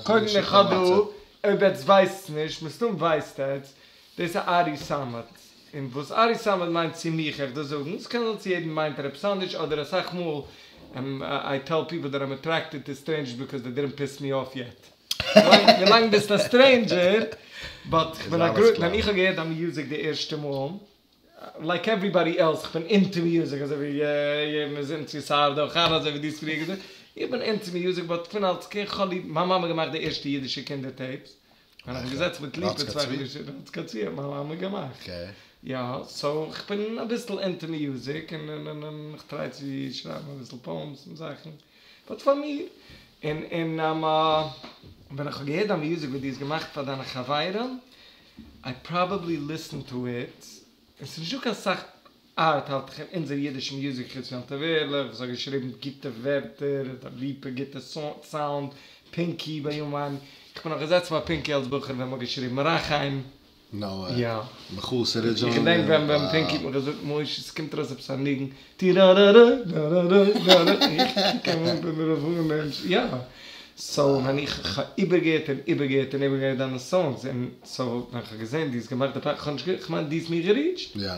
קודם איך האב דא, אויב עטס ווייסטס נישט, מסתם ווייסט עטס, דאס איז ארי סאמעט, און וואס ארי סאמעט מיינט צו מיך, איך דארף זאגן, ס'קען זיין צו יעדן מיינט ער עפעס אנדערש, אדער אסאך מאל איי טעל פיפל דעט איים עטרעקטעד טו סטרעינדזשערס ביקאוז דעי דידנט פיס מי אףף יעט. ווילאנג ביסט א סטרעינדזשער, באט כ'בין א גרויסע, ווען איך האב געהערט דיין מיוזיק די ערשטע מאל, לייק עווריבאדי עלס, כ'בין אינטו מיוזיק אזוי ווי מ'איז אינטו סארדא חנה אזוי ווי דו האסט פריער געזאגט, איך בין אינטו מיוזיק באט פון אלס קינד כ'האב ליב, מיין מאמע האט געמאכט די ערשטע אידישע קינדער טעיפס, ווען איך בין געזעצן מיט ליפא צוויי ראצקא צבי האט מיין מאמע געמאכט, יא, סאו כ'בין אביסל אינטו מיוזיק און און און כ'טריי צו שרייבן אביסל פאומס און זאכן, באט פאר מיר, און און ווען איך האב געהערט דיין מיוזיק וואס דו האסט געמאכט פאר דיינע חברים, איי פראבעבלי ליסענד טו איט, און ס'איז נישטא קיין סאך ארט האלט איך אין אונזער אידישע מיוזיק חוץ יום טוב עהרליך וואס האט געשריבן גוטע ווערטער, ליפא גוטע סאונד, פינקי ביומן, איך בין נאך געזעצן ביי פינקי אלס בחור ווען מ'האט געשריבן רחם. נאו וועי. יא. מיכאל'ס ארידזשינעל איך געדענק ווען ווען פינקי האט מיר געזאגט משה ס'קומט ארויס עפעס א ניגון טירארארארארארארא איך קוק אים אן בין רבונו של יא. סאו ווען איך האב איבערגעהערט און איבערגעהערט און איבערגעהערט דיינע סאנגס און סאו ווען כ'האב געזען דו האסט געמאכט די פאר כ'האב נישט גע כ'מיין דו האסט מיר געריטשט יא.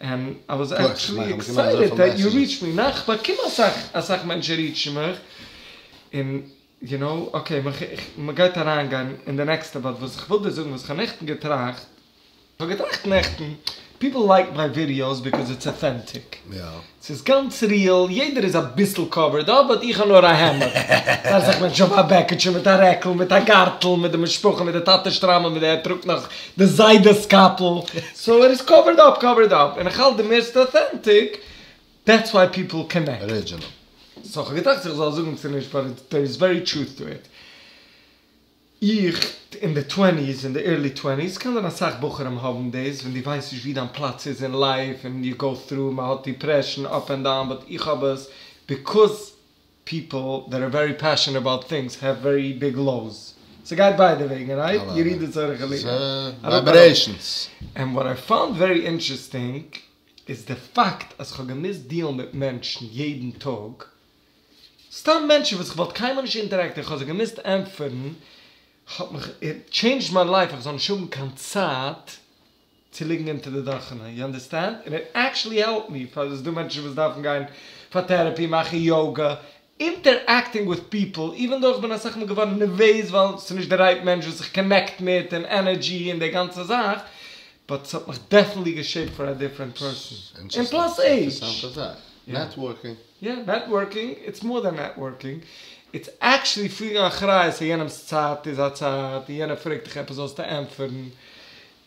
ענד איי וואס עקטשעלי עקסייטעד דעט יו ריטשד מי ניין כ'באקום אסאך אסאך מענטשן ריטשן מיך און יו נאו אקעי מ'גייט אריינגיין אין די נעקסטע באט וואס כ'וויל דיר זאגן וואס כ'האב נעכטן געטראכט כ'האב געטראכט נעכטן, פיפל לייק מיי ווידיאוס ביקאוז איטס אטענטיק. ס'איז גאנץ ריעל, יעדער איז אביסל קאווערד אפ, באט איך האב נאר א העמד. זייער אסאך מענטשן האבן א בעקיטשע מיט א רעקל, מיט א גארטל, מיט די משפחה, מיט די טאטע שטריימל, מיט די ער טראגט נאך די זיידע'ס קאפל. סאו ער איז קאווערד אפ, קאווערד אפ. און איך האלט די מערסטע אטענטיק, דעטס וויי פיפל קאנעקט. ארידזשינעל. סאו כ'האב געטראכט צו איך זאל זאגן צו נישט, באט דער איז ווערי טרוט טו איט. איך, אין די טווענטיס, אין די ערלי טווענטיס, קען זיין אסאך בחורים האבן דאס, ווען דו ווייסט נישט ווי דיין פלאץ איז אין לייף, און יו גאו טרו, מען האט דיפרעשן, אפ ענד דאון, באט איך האב עס ביקאז פיפל דעט אר ווערי פעשענעט אבאוט טינגס העוו ווערי ביג לאוס. ס'גייט ביידע וועגן, רייט? ירידה צורך עליה. ווייברעישאנס. ענד וואט איי פאונד ווערי אינטערעסטינג איז די פאקט אז כ'האב געמוזט דיעלן מיט מענטשן יעדן טאג סתם מענטשן וואס איך וואלט קיינמאל נישט אינטערעקט איך האב זיי געמוזט ענטפערן, האט מיך, איט טשעינדזשד מיי לייף איך זאל נישט האבן קיין צייט צו ליגן אונטער די דאכענע, יו אנדערסטענד? און איט עקטשעלי העלפט מי, פאר ס'איז דא מענטשן וואס דארפן גיין פאר טערעפי, מאכן יאגא, אינטערעקטינג וויט פיפל, איווען דאו איך בין אסאך מאל געווארן נערוועז ווייל ס'איז נישט די רייט מענטש וואס איך קאנעקט מיט און ענערדזשי און די גאנצע זאך, באט ס'האט מיך דעפענטלי געשעיפט פאר א דיפרענט פערסאן. און פלאס עידזש. אינטערעסאנטע זאך. נעטווארקינג. יא, נעטווארקינג, איטס מאר דען נעטווארקינג, איטס עקשעלי פילן אחריות אז יענעמס צייט איז א צייט, און יענער פרעגט דיך עפעס זאלסטו ענטפערן.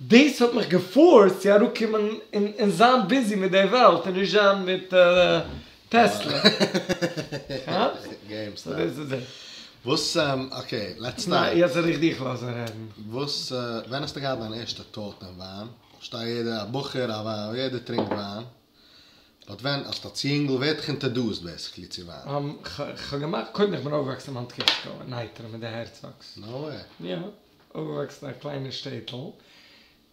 דאס האט מיך געפארסט צו אראפקומען און זיין ביזי מיט די וועלט און נישט זיין מיט טעסלע. געים סאו דאס איז איט. וואס, אקעי, לעטס סטארט. ניין, יעצט וועל איך דיך לאזן רעדן. וואס, ווען האסטו געהאט דיין ערשטע טאוט אין וויין? כ'פארשטיי יעדער, א בחור, א וויין, יעדער טרינקט וויין. באט ווען, אלס אלס יונגל ווער האט דיך אינטערדוסט בעסיקלי צו וויין? כ'האב געמאכט, קודם איך בין אויפגעוואקסן אין מאונט קיסקא אין נייטרא מיט די הערצאגס. נאו וועי. יא, אויפגעוואקסן אין א קליינע שטעטל,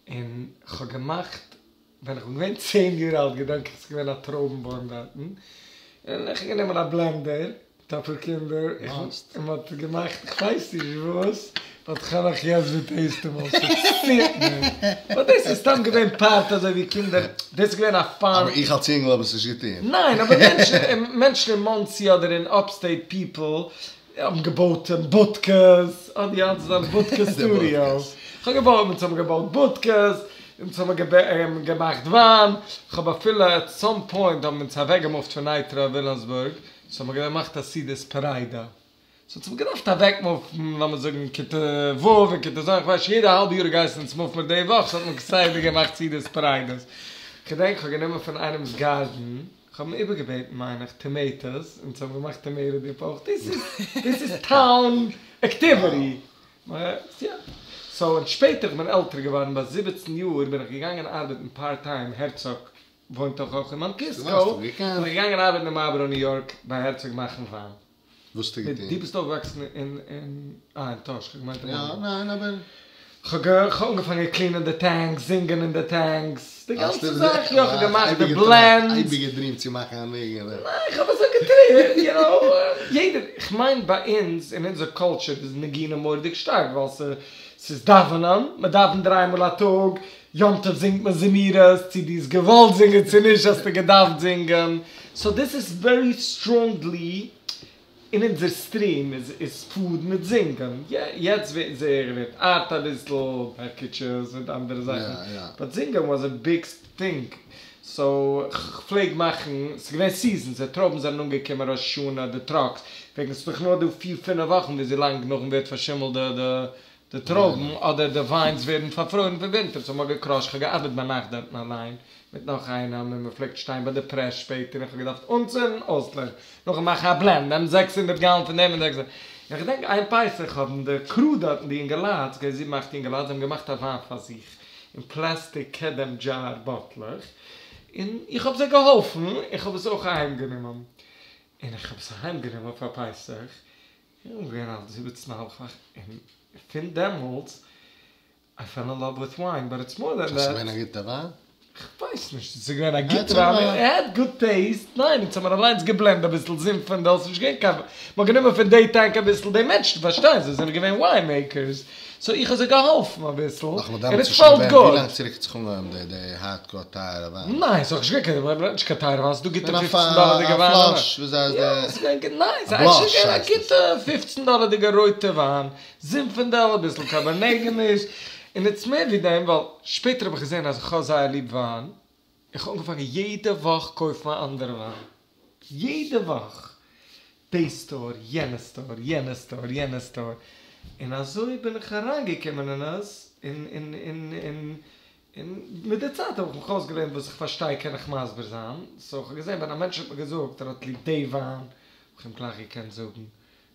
און כ'האב געמאכט, ווען איך בין געווען צען יאר אלט געדענק איך ס'איז געווען א טרויבן בוים דארטן, און איך האב גענומען א בלענדער מיט אפאר קינדער, און מ'האט געמאכט כ'ווייס נישט וואס, באט כ'האב נאך יעצט די טעיסט אין מויל, ס'ציעט מיר, באט דאס איז סתם געווען פארט אזוי ווי קינדער, דאס איז געווען א פאן. אבער איך אלס יונגל האב עס נישט געטון. ניין, אבער מענטשן אין מאנסי אדער אין אפסטעיט פיפל האבן געבויט בודקעס, אה די אלטע זאך בודקע סטודיאו, כ'האב געבויט, אונז האבן געבויט בודקעס, אונז האבן געמאכט וויין, כ'האב אפילו עט סאם פוינט האבן אונז אוועקגעמופט פון נייטרא ווילאמסבורג, סאו האבן מיר געמאכט א סעודת פרידה, סאו אונז האבן געדארפט אוועקמופן, לאמיר זאגן כיתה ו' און כיתה ז', כ'ווייס נישט, יעדע האלבע יאר גייסט אונז מופן מיר די וואך, סאו האט מען כסדר געמאכט סעודת פרידות, כ'געדענק כ'האב גענומען פון איינעמס גארדן, כ'האב אים איבערגעבעטן מיין איך טאמעיטאס, אונז האבן געמאכט טאמעיטא דיפ אויך, דיס איז דיס איז טאון עקטיוויטי, יא. סאו און שפעטער כ'בין עלטער געווארן ביי זיבעצן יאר בין איך געגאנגען ארבעטן פארט טיים, הערצאג וואוינט דאך אויך אין מאונט קיסקא, בין איך געגאנגען ארבעטן אין מארלבארא ניו יארק ביי הערצאג מאכן וויין. וואס האסטו געטון? דו ביסט אויפגעוואקסן אין אין אה אין טאהש, כ'האב געמיינט אין יא, ניין אבער. כ'האב אנגעפאנגען קלינען די טענקס, זינגען אין די טענקס, די גאנצע זאך, יא כ'האב געמאכט די בלענדס. אייביג געדרימט צו מאכן א ניגון. ניין כ'האב אזוי געטרימט, יו נאו, יעדער, כ'מיין ביי אונז אין אונזער קולטשער איז נגינה מורא'דיג שטארק ווייל ס'איז דאווענען, מ'דאווענט דריי מאל א טאג, יום טוב זינגט מען זמירות, צו דו האסט געוואלט זינגען צו נישט האסטו געדארפט זינגען, סאו דיס איז ווערי סטראנגלי אין אונזער סטריעם איז איז פוד מיט זינגען, יעצט ווערט זייער ווערט ארט אביסל, בעקיטשעס מיט אנדערע זאכן, באט זינגען וואס א ביג טינג, סאו כ'פלעג מאכן, ס'איז געווען סיזענס, די טרויבן זענען אנגעקומען ראש השנה, די טראקס, וועגן ס'איז דאך נאר דא פיר פינעף וואכן וויאזוי לאנג נאכדעם ווערט פארשימלט די די די טרויבן אדער די וויינס ווערן פארפרוירן פון ווינטער, סאו מ'האט געקראשט, כ'האב געארבעט ביינאכט דארטן אליין מיט נאך איינעם און מ'פלעגט שטיין ביי די פרעס שפעטער און כ'האב געדארפט אנצינדן אויסלעשן, נאכדעם מאכן א בלענד, נעמען זעקס הונדערט גאלאן פון דעם און זעקס הונדערט, און כ'געדענק איין פסח האבן די קרו דארטן די אינגעלייט, ס'געווען זיבן אכט אינגעלייט, זיי האבן געמאכט א וויין פאר זיך אין פלעסטיק קדם דזשאר באטלעך, און איך האב זיי געהאלפן און כ'האב עס אויך אהיים גענומען, און איך האב עס אהיים גענומען פאר פסח, איך בין געווען אלט זיבעצן א האלב און פון דעמאלטס איי פעל אין לאוו וויט וויין באט איטס מאר דען דעט. ס'איז געווען א גוטע וויין? כ'ווייס נישט צו ס'איז געווען א גוטע וויין, איט העד גוד טעיסט, ניין אונז האמיר אליינס געבלענד אביסל זינפענדעל, ס'איז נישט געווען קיין, מ'האט גענומען פון די טענק אביסל, די מענטשן פארשטיין זיי זענען געווען וויין מעיקערס, סאו איך האב זיי געהאלפן אביסל, און איט פעלט גוד. ווי לאנג צוריק האט זיך אנגעהויבן די די הארדקאר טייערע וויין? ניין ס'איז נישט געווען קיין נישט קיין טייערע וויין, ס'איז דא גוטע פופצן דאלערדיגע וויינען. יא ס'איז געווען גוט, ניין ס'איז עקטשעלי געווען א גוטע פופצן דאלערדיגע רויטע וויין, זינפענדעל, אביסל קאבערנעי געמישט, און איטס מער ווי דעם ווייל שפעטער האב איך געזען אז איך האב זייער ליב וויין, איך האב אנגעפאנגען יעדע וואך קויפן א אנדערע וויין, יעדע וואך, די סטאר, יענע סטאר, יענע סטאר, יענע סטאר, און אזוי בין איך אריינגעקומען אין עס, און און און און און מיט די צייט האב איך מיך אויסגעלערנט וואס איך פארשטיי קען איך מסביר זיין, סאו איך האב געזען ווען א מענטש האט מיר געזאגט ער האט ליב די וויין, האב איך אים גלייך געקענט זאגן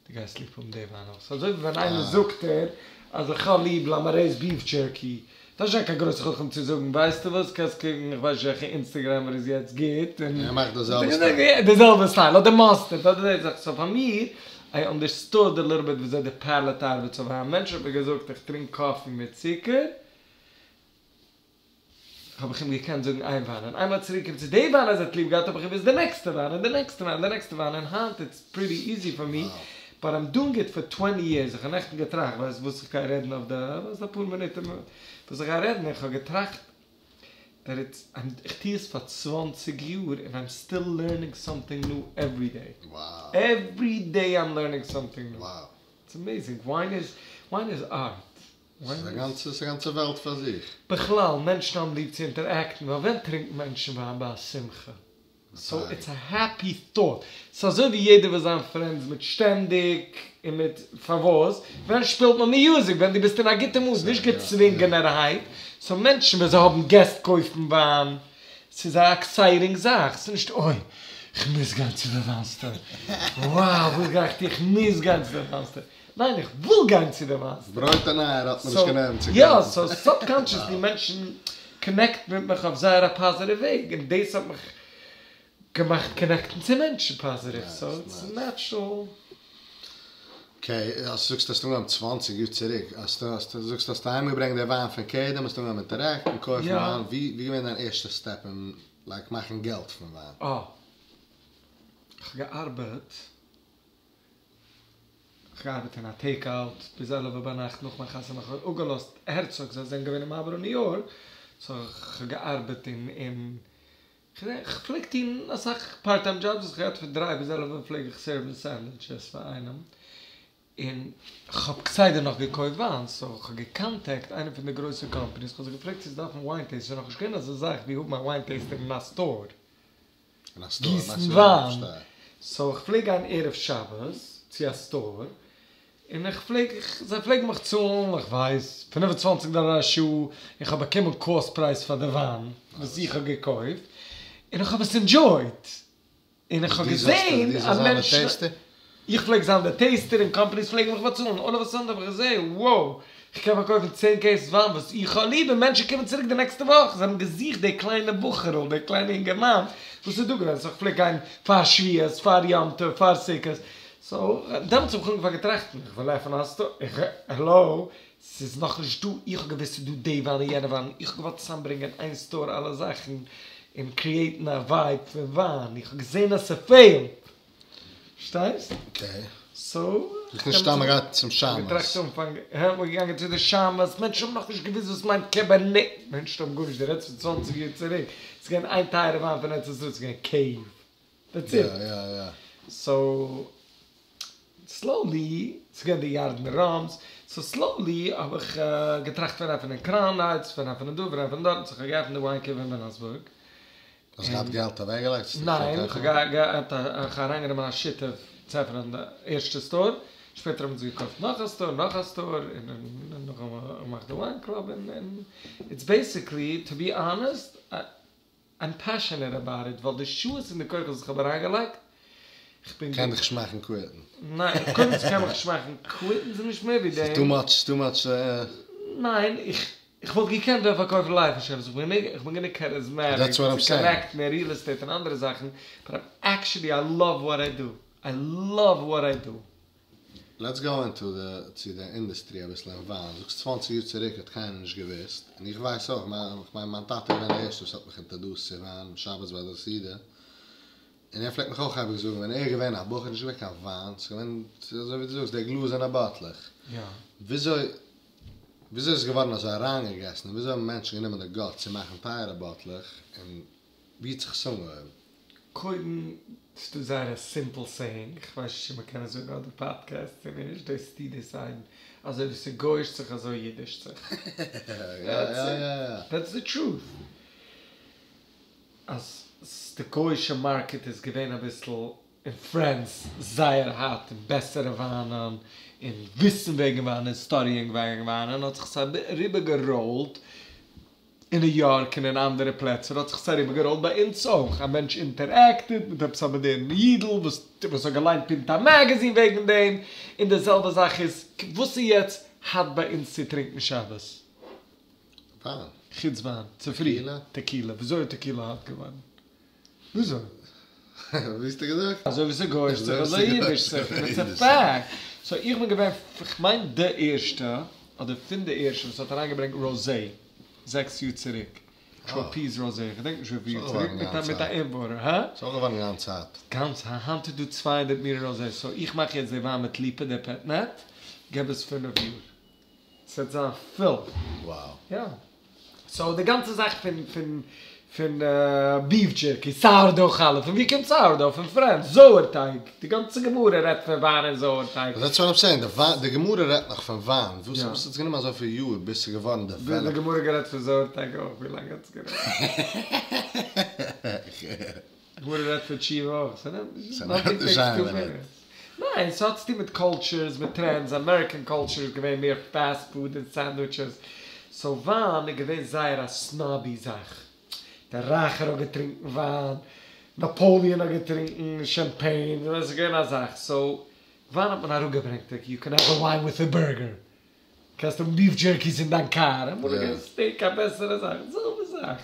דו גייסט ליב האבן די וויין אויך. ס'איז אזוי ווי ווען איינער זאגט דיר אז איך האב ליב לאמארעיס ביעף דזשערקי. דארפסט נישט זיין קיין גרויסע חכם צו זאגן ווייסטו וואס קענסט קוקן איך ווייס נישט וועלכע אינסטעגרעמער איז יעצט גוט און ער מאכט די זעלבע סטייל. די זעלבע סטייל אדער מאסטערד אדער די זאך. סאו פאר מיר איי אנדערסטוד א ליטל ביט וויאזוי די פעלעט ארבעט. סאו ווען א מענטש האט מיר געזאגט איך טרינק קאפי מיט צוקער. האב איך אים געקענט זאגן איין וויין, און איינמאל צוריק געקומען צו די וויין אז ער האט ליב געהאט האב איך געוואוסט די נעקסטע וויין און די נעקסטע וויין און די נעקסטע וויין און היינט איטס פריטי איזי פאר מי, באט איים דואינג איט פאר טווענטי יערס, איך האב נעכטן געטראכט ווייסט וואס איך גיי רעדן אויף די ווייסט אפאר מינוט וואס איך גיי רעדן און איך האב געטראכט דעט איטס איך טוה עס פאר צוואנציג יאר און איים סטיל לערנינג סאמטינג ניו עווערי דעי, עווערי דעי איים לערנינג סאמטינג ניו, איטס עמעזינג, וויין איז וויין איז ארט. ס'איז א גאנצע, ס'איז א גאנצע וועלט פאר זיך. בכלל, מענטשן האבן ליב צו אינטערעקטן, ווייל ווען טרינקט מענטשן וויין ביי א שמחה? סאו איטס א העפי טאט. ס'איז אזוי ווי יעדער וויל זיין פרענדס מיט שטענדיג און מיט פארוואס? ווען שפילט מען מיוזיק? ווען דו ביסט אין א גוטע מוד, נישט געצווינגענערהייט. סאו מענטשן ווען זיי האבן געסט קויפן וויין. ס'איז א עקסייטינג זאך, ס'איז נישט אוי כ'מוז גיין צו די וויין סטאר, wow וואס גיי איך טון כ'מוז גיין צו די וויין סטאר, ניין איך וויל גיין צו די וויין סטאר. ברויט און אייער האט מען נישט קיין נערוון צו יא, קויפן. סאו סאבקאנטשעסלי מענטשן קאנעקט מיט מיך אויף זייער א פאזיטיוו וועג, און דאס האט מיך געמאכט קאנעקטן צו מענטשן פאזיטיוו, סאו איטס נעטשרעל. אקעי, אז זאגסט האסט אנגעהויבן צוואנציג יאר צוריק, האסט זאגסט האסט אהיימגעברענגט די וויין פון קדם, האסט אנגעהויבן אינטערעקטן, קויפן וויין, ווי ווי געווען דיין ערשטע סטעפ אין לייק מאכן געלט פון וויין? אה. כ'האב געארבעט, כ'האב געארבעט אין א טעיק אוט ביז עלעווע ביינאכט נאך מיין חתונה, כ'האב אפגעלאזט הערצאג, זיי זענען געווען אין מארלבארא ניו יארק, סאו כ'האב געארבעט אין אין כ'פלעג טון אסאך פארט טיים דזשאבס וואס כ'האב געהאט פון דריי ביז עלעווע פלעג איך סערוון סענדוויטשעס פאר איינעם, און כ'האב כסדר נאך געקויפט וויין, סאו כ'האב געקאנטעקט איינע פון די גרויסע קאמפאניס, כ'האב זיי געפרעגט צו זיי דארפן וויין טעיסטער, ס'איז נאכנישט געווען אזא זאך ווי האבן א וויין טעיסטער אין א סטאר, גיסן וויין, סאו כ'פלעג גיין ערב שבת צו א סטאר, און איך פלעג, זיי פלעגן מיך צאלן, איך ווייס, פינף און צוואנציג דאלער א שעה, און כ'האב באקומען קאסט פרייז פאר די וויין וואס איך האב געקויפט, און איך האב עס ענדזשויט, און איך האב געזען אז מענטשן, איך פלעג זיין די טעיסטער און קאמפאניס פלעגן מיך באצאלן, אלל אוו א סאדען האב איך געזען, wow, איך קען פארקויפן צען קעיסעס וויין וואס איך האב ליב, און מענטשן קומען צוריק די נעקסטע וואך, זיי האבן געזוכט די קליינע בחור'ל, די קליינע אינגערמאן וואס איז דא געווען, סאו איך פלעג גיין פאר שבועות, פאר יום טוב, פאר סוכות. סאו, דעמאלטס האב איך אנגעפאנגען טראכטן, איך וויל עפענען א סטאר, איך, העלאו, ס'איז נאכנישט דא, איך האב געוואוסט ס'איז דא די וויין און יענע וויין, איך האב געוואלט צוזאמברענגען איין סטאר אלע זאכן, און קריעטן א ווייב פון וויין, איך האב געזען אז ס'פעלט, פארשטייסט? אקעי. סאו, זיך נישט סתם געהאט צום שמש. געטראכט אנפאנג, הע, מ'איז געגאנגען צו די שמש, מענטשן האבן נאכנישט געוואוסט וואס מיינט קעבערנעט, מענטשן האבן גארנישט, דו רעדסט פון צוואנציג יאר צוריק, ס'איז געווען איין טייערע וויין פון ארץ ישראל, ס'איז געווען קעיוו. דעטס איט. יא יא יא. סאו סלאולי, ס'איז געווען די ירדן ראמס, סאו סלאולי האב איך געטראכט פון עפענען קראון הייטס, פון עפענען דא, פון עפענען דארט, סאו כ'האב געעפנט די וויין קעיוו אין וויליאמסבורג. האסט געהאט געלט אוועקגעלייגט? ניין, כ'האב געהאט א, כ'האב אריינגענומען א שותף צו עפענען די ערשטע סטאר, שפעטער האבן זיי געקויפט נאך א סטאר, נאך א סטאר, און נאכדעם האבן מיר געמאכט די וויין קלאב, און איטס בעיסיקלי, טו בי האנעסט, איים פעשענעט אבאוט איט, ווייל די שעות און די כוחות וואס כ'האב אריינגעלייגט, כ'בין. קען דיך נישט מאכן קוויטן. ניין, קודם ס'קען מיך נישט מאכן קוויטן ס'איז נישט מער ווי דעם. ס'איז טו מאטש, טו מאטש. ניין, איך איך וואלט געקענט ווען פארקויפן לייף אינשורענס, איך בין איך בין גענוג קעריזמעטיק צו קאנעקטן אין ריעל עסטעיט און אנדערע זאכן, באט איים עקשעלי איי לאוו וואט איי דו, איי לאוו וואט איי דו. לעטס גאו אינטו די צו די אינדעסטרי אביסל אין וויין, זאגסט צוואנציג יאר צוריק האט קיינער נישט געוואוסט, און איך ווייס אויך, איך מיין מיין טאטע איז געווען די ערשטע וואס האט מיך אינטערדוסט צו וויין, שבת ביי די סעודה, און ער פלעגט מיך אויך אייביג זאגן ווען ער איז געווען א בחור איז נישט געווען קיין וויין, ס'איז געווען אזוי ווי דו זאגסט די גלאזערנע באטלעך, וויאזוי וויאזוי איז עס געווארן אזוי אריינגעגעסן און וויאזוי האבן מענטשן גענומען די גאטס צו מאכן טייערע באטלעך און ווי האט זיך עס אנגעהויבן? קודם ס'דא זייער א סימפל סעיאינג, כ'ווייס נישט צו מ'קען עס זאגן אויף די פאדקעסט צו נישט, דאס טו דיסיידן, אזוי ווי ס'גוי'אישט זיך אזוי אידישט זיך. דעטס די טרוט. אז די גוי'אישע מארקעט איז געווען אביסל אין פרענס זייער האט און בעסערע וויינען און וויסן וועגן וויין און סטאדיאינג וועגן וויינען האט זיך עס אריבער געראולט אין ניו יארק און אין אנדערע פלעצער האט זיך עס אריבער געראולט ביי אונז אויך, א מענטש אינטערעקטעד מיט עפעס א מאדערן אידל וואס וואס האט געליינט פונקט א מעגעזין וועגן דעם, און די זעלבע זאך איז וואס איז יעצט האט ביי אונז צו טרינקן שבת? וויין. חוץ וויין. צופרי. טעקילע. וויאזוי איז טעקילע האט געווארן? וויאזוי? ווי האסטו געזאגט? אזוי ווי ס'גוי'אישט זיך אזוי אידישט זיך, און איטס א פעקט. סאו איך בין געווען, כ'מיין די ערשטע, אדער פון די ערשטע וואס האט אריינגעברענגט ראזעי, זעקס יאר צוריק. טראפיז ראזעי, כ'געדענק נישט וויפיל יאר צוריק, מיט א מיט א אימפארטער, הא? ס'איז אויך געווארן גאנץ האט. גאנץ האט, היינט איז דא צוויי הונדערט מיני ראזעי, סאו איך מאך יעצט די וויין מיט ליפא די פעט נעט, געב עס פינף יאר. ס'וועט זיין פול. Wow. יא. סאו די גאנצע זאך פון פון פון ביף דזשערקי, סאורדאו חלה, פון ווי קומט סאורדאו? פון פרענס, זויערטייג, די גאנצע גמרא רעדט פון וויין און זויערטייג. דעטס וואט איים סעיאינג, די וויין, די גמרא רעדט נאך פון וויין, וואס וואס האט עס גענומען אזויפיל יאר ביז ס'איז געווארן דעוועלאפט? די גמרא גערעדט פון זויערטייג אויך, ווי לאנג האט עס גענומען? גמרא רעדט פון תשובה אויך, ס'נעמט נישט, נאטינג טעיקס טו מינוטס. ניין, ס'האט צוטון מיט קולטשורס, מיט טרענדס, אמעריקען קולטשור איז געווען מער פעסט פוד און סענדוויטשעס, סאו וויין איז געווען זייער א סנאבי זאך, דער רייכער האט געטרינקן וויין, נאפאליען האט געטרינקן שעמפעין, עס איז געווען א זאך, סאו וויין האט מען אראפגעברענגט, יו קען העוו א וויין וויט א בערגער, קענסט האבן ביף דזשערקיס אין דיין קאר, אמאל איז געווען סטעיק א בעסערע זאך, די זעלבע זאך.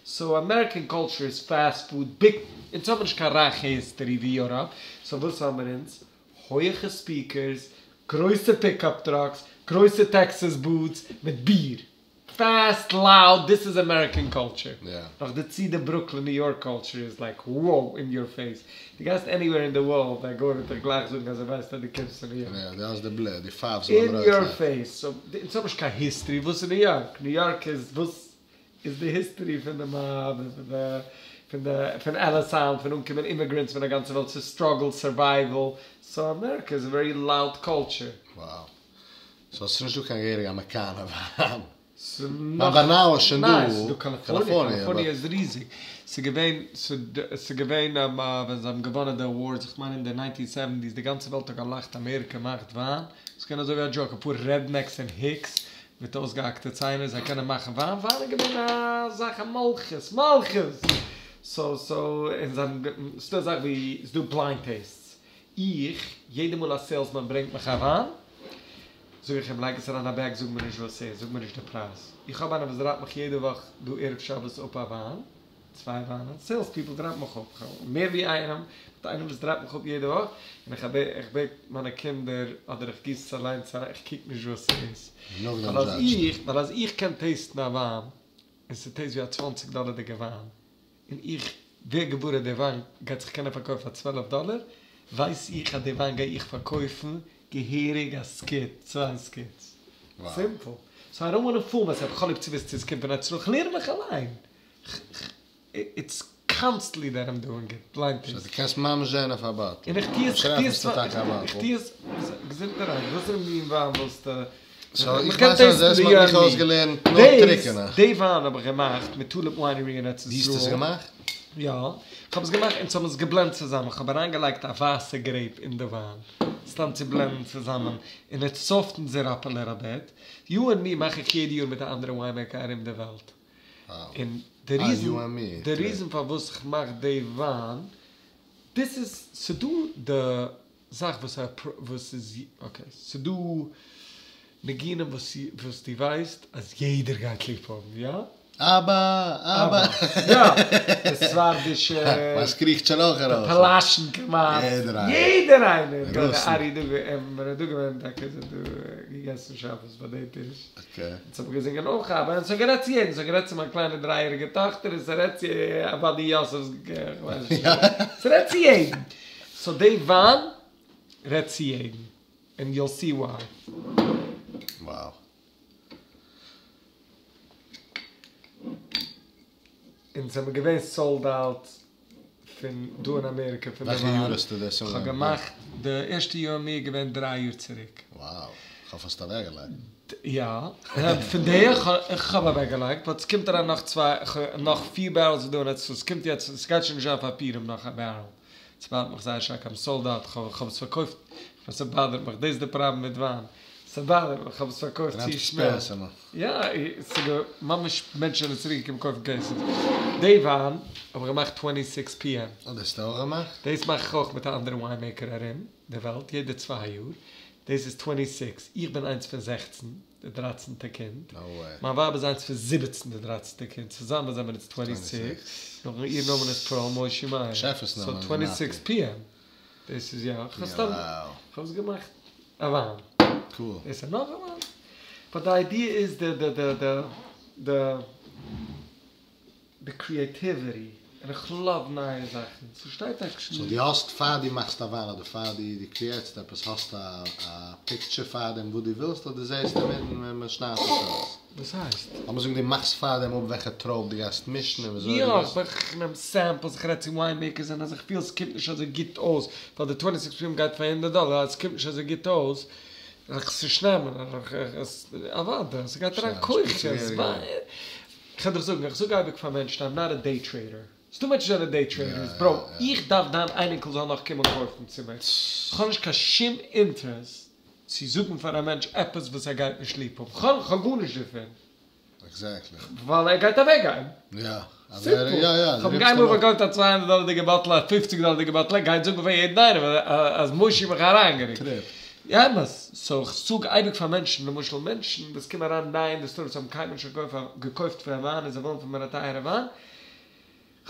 סאו אמעריקען קולטשור איז פעסט פוד ביג, אונז האבן נישט קיין רייכע היסטערי ווי יוראפ, סאו וואס האמער אונז? הויעכע ספיקערס, גרויסע פיקאפ טראקס, גרויסע טעקסעס בוטס, מיט ביר. פעסט, לאוד, דיס איז אמעריקען קולטשור. נאך דערצו די ברוקלין ניו יארק קולטשור איז לייק וואו אין יור פעיס. דו גייסט עניוועיר אין די ווארלד א גוי וועט דיך גלייך זאגן אז ער ווייסט אז דו קומסט פון ניו יארק. יא, דו האסט די בלוט, די פארבסט ביים אין יור פעיס. סאו אונז האבן נישט קיין היסטערי, וואס איז ניו יארק? ניו יארק איז וואס איז די היסטערי פון די מאב און פון די פון די פון עליס איילענד פון אנקומען אימיגרענטס פון די גאנצע וועלט ס'איז סטראגעל סורווייוועל סאו אמעריקע איז א ווערי לאוד קולטשור. Wow. סאו ס'איז נישט דא קיין געהעריגע אמעריקאנע וויין. ס'נאך ביי נאו איז שוין דא. ניין ס'איז דא קאליפארניע, קאליפארניע איז ריזיג. ס'איז געווען ס'איז געווען ווען זיי האבן געוואנען די אווארדס איך מיין אין די ניינטין סעווענטיס די גאנצע וועלט האט געלאכט אמעריקע מאכט וויין. ס'איז געווען אזוי ווי א דזשאוק אפאר רעדנעקס און היקס מיט אויסגעהאקטע ציינער זיי קענען מאכן וויין. וויין איז געווען א זאך א מלכות מלכות! סאו סאו און זיי האבן ס'איז דא א זאך ווי ס'איז דא בליינד טעיסטס. איך, יעדע מאל א סעילסמאן ברענגט מיך א וויין, זאג איך אים לייג עס אריין א בעג זאג מיר נישט וואס ס'איז, זאג מיר נישט די פרייז. איך האב איינער וואס דראפט מיך יעדע וואך דא ערב שבת אפ א וויין. צוויי וויינען, סעילס פיפל דראפן מיך אפ, כ'האב מער ווי איינעם, באט איינער וואס דראפט מיך אפ יעדע וואך, און איך בעט איך בעט מיינע קינדער אדער איך גיס עס אליינס אריין, איך קוק נישט וואס ס'איז, נאכדעם ווייל אז דזשאדזשט. איך ווייל אז איך קען טעיסטן א וויין, און ס'טעיסט ווי א צוואנציג דאלערדיגע וויין, און איך ווער געוואר אז די וויין גייט זיך קענען פארקויפן פאר צוועלף דאלער, ווייס איך אז די וויין גיי איך פארקויפן געהעריג א סקיט, צוויי סקיטס. סימפל. סאו איי דאנט וואנט טו פול מייסעלף, כ'האב ליב צו וויסן צו עס קומט פון ארץ ישראל, כ'לערן מיך אליין. איטס קאנסטענטלי דעט איים דואינג איט, בליינד סאו דו טעיסטינג. קענסט ממש זען אויף א באטל. און איך טוה עס, אפשר איך טוה עס עפנסטו טאקע א איך באטל. טוה עס, געזונטערהייט, וואסערע מין וויין ווילסטו? סאו איך מ'קען ווייס אז טעיסטן דאס די האט מיך יו אויסגעלערנט נאר דעיס, טרוקענע. די וויין האב איך געמאכט מיט טוליפ וויינערי אין ארץ דו האסט עס ישראל. געמאכט? יא, איך האב עס געמאכט, אונז האבן עס געבלענדט צוזאמען, איך האב אריינגעלייגט א ווייסע גרעיפ אין די וויין, סתם צו בלענדן צוזאמען, און איט סאפטענס איט אפ א ליטעל ביט. יו ענד מי מאך איך יעדע יאר מיט א אנדערע וויינמעיקער ארום די וועלט. און די ריזען, די ריזען פארוואס איך מאך די וויין, דאס איז, ס'דא די זאך וואס א וואס איז, אקעי, ס'דא ניגונים וואס וואס דו ווייסט אז יעדער גייט ליב האבן, יא? אבא! אבא! יא! די ספרדישע, מיינס קריכט שוין אויך די ארויס. פאלאשן כמעט, יעדער איינער. יעדער איינער! די רוסן. ארי דא געווען, דא געווען טאקע איז ער דא געגעסן שבת ביי די טיש. אקעי. אונז האבן געזינגען אויך אבא, און ס'האט גערעדט צו יעדן, ס'האט גערעדט צו מיין קליינע דריי יעריגע טאכטער, און ס'רעדט צו עובדיה יוסף'ס כ'ווייס נישט ווער, ס'רעדט צו יעדן. סאו די וויין רעדט צו יעדן, ענד יאל סי וויי. וואו. אונז זעמיר געווען סאלד אוט פון דא אין אמעריקע פון די וועלכע וויין. יאר האסטו דאס כ'האב אנגעהויבן? געמאכט די ערשטע יו ענד מי איז געווען דריי יאר צוריק. Wow, כ'האף האסט אוועקגעלייגט. יא, פון די איך האב אוועקגעלייגט, באט ס'קומט אריין נאך צוויי, נאך פיר בערעלס איז דא און עס קומט יעצט, ס'גייט שוין נישט זיין פאר פורים נאך א בערעל. ס'באדערט מיך זייער שטארק איים סאלד אוט, כ'האב עס פארקויפט, ס'באדערט מיך, דאס איז די פראבלעם מיט וויין, ס'באדערט מיך, כ'האב עס פארקויפט צו שנעל. יא, ס'גע ממש מענטשן זענען צוריק געקומען קויפן קעיסעס. די וויין האב איך געמאכט טווענטי סיקס פי עם. אה, דאס האסטו אויך געמאכט? דאס מאך איך אויך מיט א אנדערע וויין מעיקער ארום די וועלט יעדע צוויי יאר. דאס איז טווענטי סיקס, איך בין איינס פון זעכצן, די דרייצענטע קינד. נאו וועי. מיין ווייב איז איינס פון זיבעצן, די דרייצענטע קינד. צוזאמען זעמער אונז טווענטי סיקס. נאכן איר נאמען איז פערל מושי מאיר. שעפער'ס נאמען סאו איז טווענטי סיקס נתי. פי עם. דאס איז יא. כ'האב סתם, כ'האב עס געמאכט א וויין. קול. דאס איז נאך א וויין. באט די איידיע איז די די די די די די קריעטיוויטי, און איך לאוו נייע זאכן, ס'שטייט עקשעלי. סאו דו האסט פאר דו מאכסט א וויין אדער פאר דו דו קריעטסט עפעס האסטו א א פיקטשער פאר דעם וואס דו ווילסט אדער זעסט אינמיטן ווען מען שניידט עס אויס? וואס הייסט? לאמיר זאגן דו מאכסט פארדעם אפ וועלכע טרויב דו גייסט מישן און וויאזוי יא, דו ווילסט. איך נעם סעמפלס, איך רעד צו וויין מעיקערס און אז איך פיל ס'קומט נישט אזוי גוט אויס, ווייל די טווענטי סיקס פי עם גייט פאר הונדערט דאלער, אז ס'קומט נישט אזוי גוט אויס, וועל איך עס נישט נעמען, אוודאי, ס'גייט אריין כוחות, כ'וועל דיך זאגן, איך זאג אייביג פאר מענטשן, איים נאט א דעי טרעידער, ס'דא מענטשן זענען דעי טרעידערס, בראו, איך דארף דיין אייניקל זאל נאך קומען קויפן צו מיר, כ'האב נישט קיין שום אינטערעס צו זאגן פאר א מענטש עפעס וואס ער גייט נישט ליב האבן, כ'האב גארנישט דערפון. עקזעקטלי. ווייל ער גייט אוועקגיין. יא. סימפל. יא יא. כ'האב איינמאל פארקויפט א צוויי הונדערט דאלערדיגע באטל א פופציג דאלערדיגע באטל ער גייט זאגן פאר יעדן איינעם אז מושי האט מיך אריינגעריקט. טריפ. יא אמת. סאו איך זאג אייביג פאר מענטשן, למשל מענטשן וואס קומען אריין ניי אין די סטאר וואס האבן קיינמאל נישט געקויפט פון א וויין און זיי ווילן פון מיר א טייערע וויין,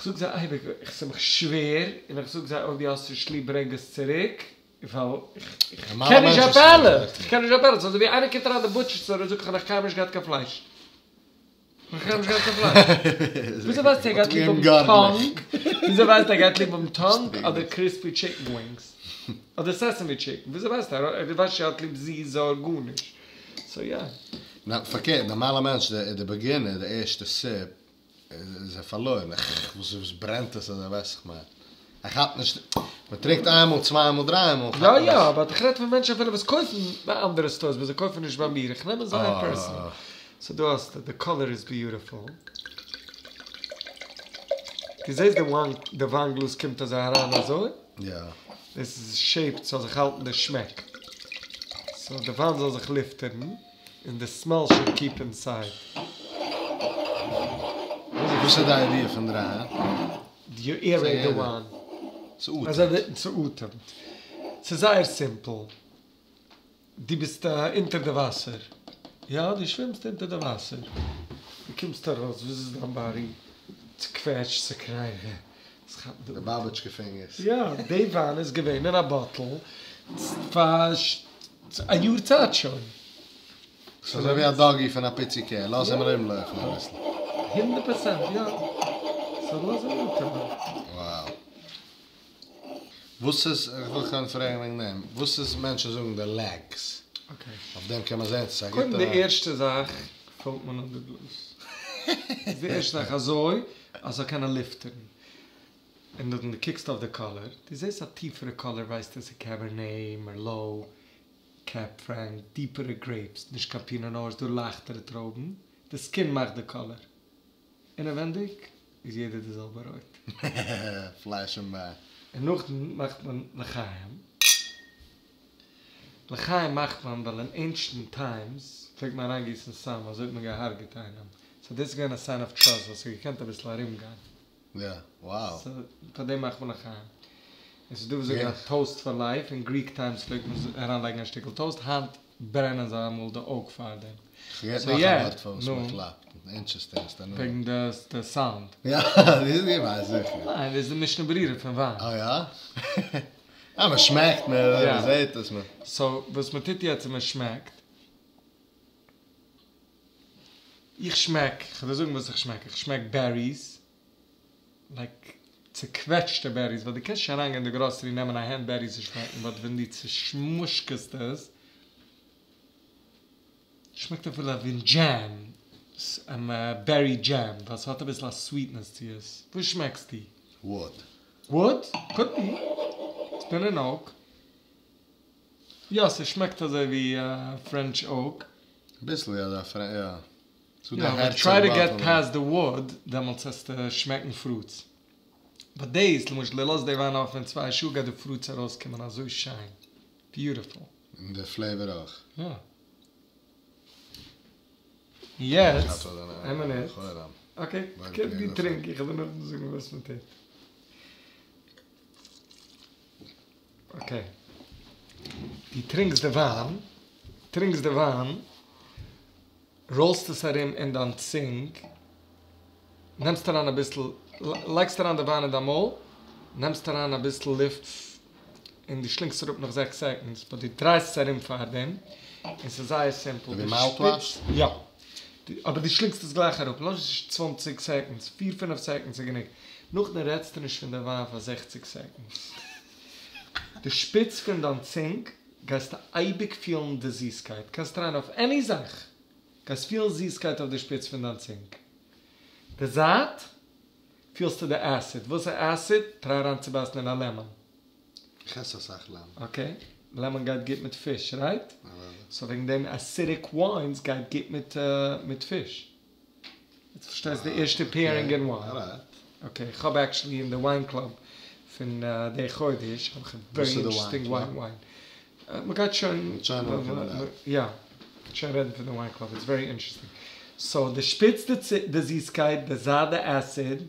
כ'זאג זיי אייביג, ס'איז מיך שווער, און איך זאג זיי אויב דו האסט נישט ליב ברענג עס צוריק, ווייל איך קען נישט אפעלעט, איך קען נישט אפעלעט, ס'איז אזוי ווי איינער קומט אריין די בוטשער סטאר און זאגט איך האב נאך קיינמאל נישט געהאט קיין פלייש, איך האב נאך קיינמאל נישט געהאט קיין פלייש, וויאזוי ווייסטו ער גייט ליב האבן טאנג, וויאזוי ווייסטו ער גייט ליב האבן טאנג אדער קריספי טשיקן ווינגס, אדער סעסעמי טשיקן, וויאזוי ווייסטו, ער ווייסט נישט ער האט ליב זיס זויער גארנישט, סאו יא. פארקערט, נארמאלע מענטש די בעגינער די ערשטע סיפ איז ער פארלוירן, איך וואס וואס ברענט עס אזוי ווייס איך מיין ער כאפט נישט, מען טרינקט איינמאל צוויי מאל דריי מאל כאפט יא מען יא, עס. באט איך רעד פון מענטשן אפילו וואס קויפן ביי אנדערע סטארס באט זיי קויפן נישט ביי מיר, איך נעם עס זייער פערסענעל. סאו דא האסטו, די קאלער איז ביוטיפול. דו זעסט די וויין, די וויין גלאז קומט אזוי אריין אזוי? יא. דאס איז שעיפד ס'זאל זיך האלטן די שמעק. סאו די וויין זאל זיך לופטערן. און די סמעל שוד קיפ אינסייד. וואס איז די איידיע פון דרייען? יו עירעיט די וויין. ס'אטעמט. ס'אטעמט. ס'איז זייער סימפל. דו ביסט אונטער די וואסער. יא, דו שווימסט אונטער די וואסער. דו קומסט ארויס, וואס איז דיין באדי? צוקוועטשט, ס'קריי, עס כאפט די באבעטשקע פינגערס. יא, די וויין איז געווען אין א באטל פאר א יאר צייט שוין. ס'איז אזוי ווי א דאגי פון א פיצי קער, לאז אים ארומלויפן אביסל. הונדערט פראצענט יא. סאו לאז אים אטעמען. Wow. וואס איז, איך וויל קודם פרעגן וועגן דעם, וואס איז מענטשן זאגן די לעגס? אקעי. אויף דעם קען מען זען צו ס'איז א גוטע. קודם די ערשטע זאך פולט מען אן די גלאז. איז די ערשטע זאך אזוי אז ס'זאל קענען לופטערן. און נאכדעם דו קוקסט אויף די קאלער, דו זעסט א טיפערע קאלער ווייסטו עס איז קעבערנעי, מערלאו, קעב פרענק, דיפערע גרעיפס, נישט קיין פינא נואר, ס'דא לייכטערע טרויבן, די סקין מאכט די קאלער. אינעווענדיג איז יעדער די זעלבע רויט. פלעשינג ביי. און נאכדעם מאכט מען לחיים. לחיים מאכט מען ווייל אין עינשענט טיימס פלעגט מען אריינגיסן סם אזוי האט מען געהארגעט איינעם. סאו דאס איז געווען א סיין אוו טראסט וואס האט געקענט אביסל ארום גיין. יא, wow. סאו פאר דעם מאכט מען לחיים. און ס'איז דא וואס זאגן א טאוסט פאר לייף, אין גריק טיימס פלעגט מען אריינלייגן א שטיקל טאוסט, היינט ברענען זיי אמאל די אוק פאר דעם. כ'האב געהערט נאך א ווארט פארוואס מען קלאפט. אינטערעסטינג, ס'איז א נאמען. וועגן די סאונד. יא, דאס ווייס איך זיכער. ניין, דאס איז די משנה ברורה פון וויין. אה יא? אה, מען שמעקט, מען זעהט עס, מען. סאו וואס מען טוט יעצט איז מען שמעקט. איך שמעק, כ'וועל דיר זאגן וואס איך שמעק, איך שמעק בעריס, לייק צוקוועטשטע בעריס, ווייל דו קענסט נישט אריינגיין אין די גראסערי נעמען א האנט בעריס און שמעקן, באט ווען דו צושמושקעסט עס, שמעקט אפילו ווי דזשעם, בערי דזשעם, ווייל ס'האט אביסל א סוויטנעס צו עס. וואס שמעקסטו? וואוד. וואוד? קאוד בי. איטס בין אין אוק. יא, ס'שמעקט אזוי ווי פרענטש אוק. אביסל ווי אזא פרענ. יא. ס'דא די יא, באט הערצער טריי טו באטל געט מיט. פעסט די וואוד, דעמאלטס וועסטו שמעקן פרוטס. באט דעיס, למשל דו לאזט די וויין אפען צוויי שעה גייט די פרוטס ארויסקומען אזוי שיין. ביוטיפול. און די פלעיווער אויך. יא. יעצט, איין מינוט. אקעי, דו טרינק, איך וועל דיר נאכדעם זאגן וואס מען טוט. אקעי. דו טרינקסט די וויין, טרינקסט די וויין, ראלסט עס ארום אין דיין צונג, נעמסט אריין אביסל, לייגסט אריין די וויין אין דיין מויל, נעמסט אריין אביסל לופט און דו שלינגסט אראפ נאך זעקס סעקאנדס, באט דו דרייסט עס ארום פארדעם, און ס'איז זייער סימפל. ווי מאוטוואש? יא. אבער דו שלינגסט עס גלייך אראפ, לאז נישט צוואנציג סעקאנדס, פיר פינף סעקאנדס איז גענוג. נאכדעם רעדסטו נישט פון די וויין פאר זעכציג סעקאנדס. די שפיץ פון דיין צונג גייסטו אייביג פילן די זיסקייט, קענסט טרייען אויף עני זאך, גייסט פילן זיסקייט אויף די שפיץ פון דיין צונג. די זייט פילסטו די עסיד, וואס איז עסיד? טריי אריינצובייסן אין א לעמאן. איך עס אסאך לעמאן. אקעי, לעמאן גייט גוט מיט פיש, רייט? סאו וועגן דעם עסידיק וויינס גייט גוט מיט מיט פיש. יעצט פארשטייסט די ערשטע פעירינג אין וויין. אקעי, איך האב עקשעלי אין די וויין קלאב פון די חודש האב איך א ווערי אינטערעסטינג וויין וויין. מ'גייט שוין יא, מ'גייט שוין רעדן פון די וויין קלאב, איטס ווערי אינטערעסטינג. סאו די שפיץ די זיסקייט, די זייט די עסיד,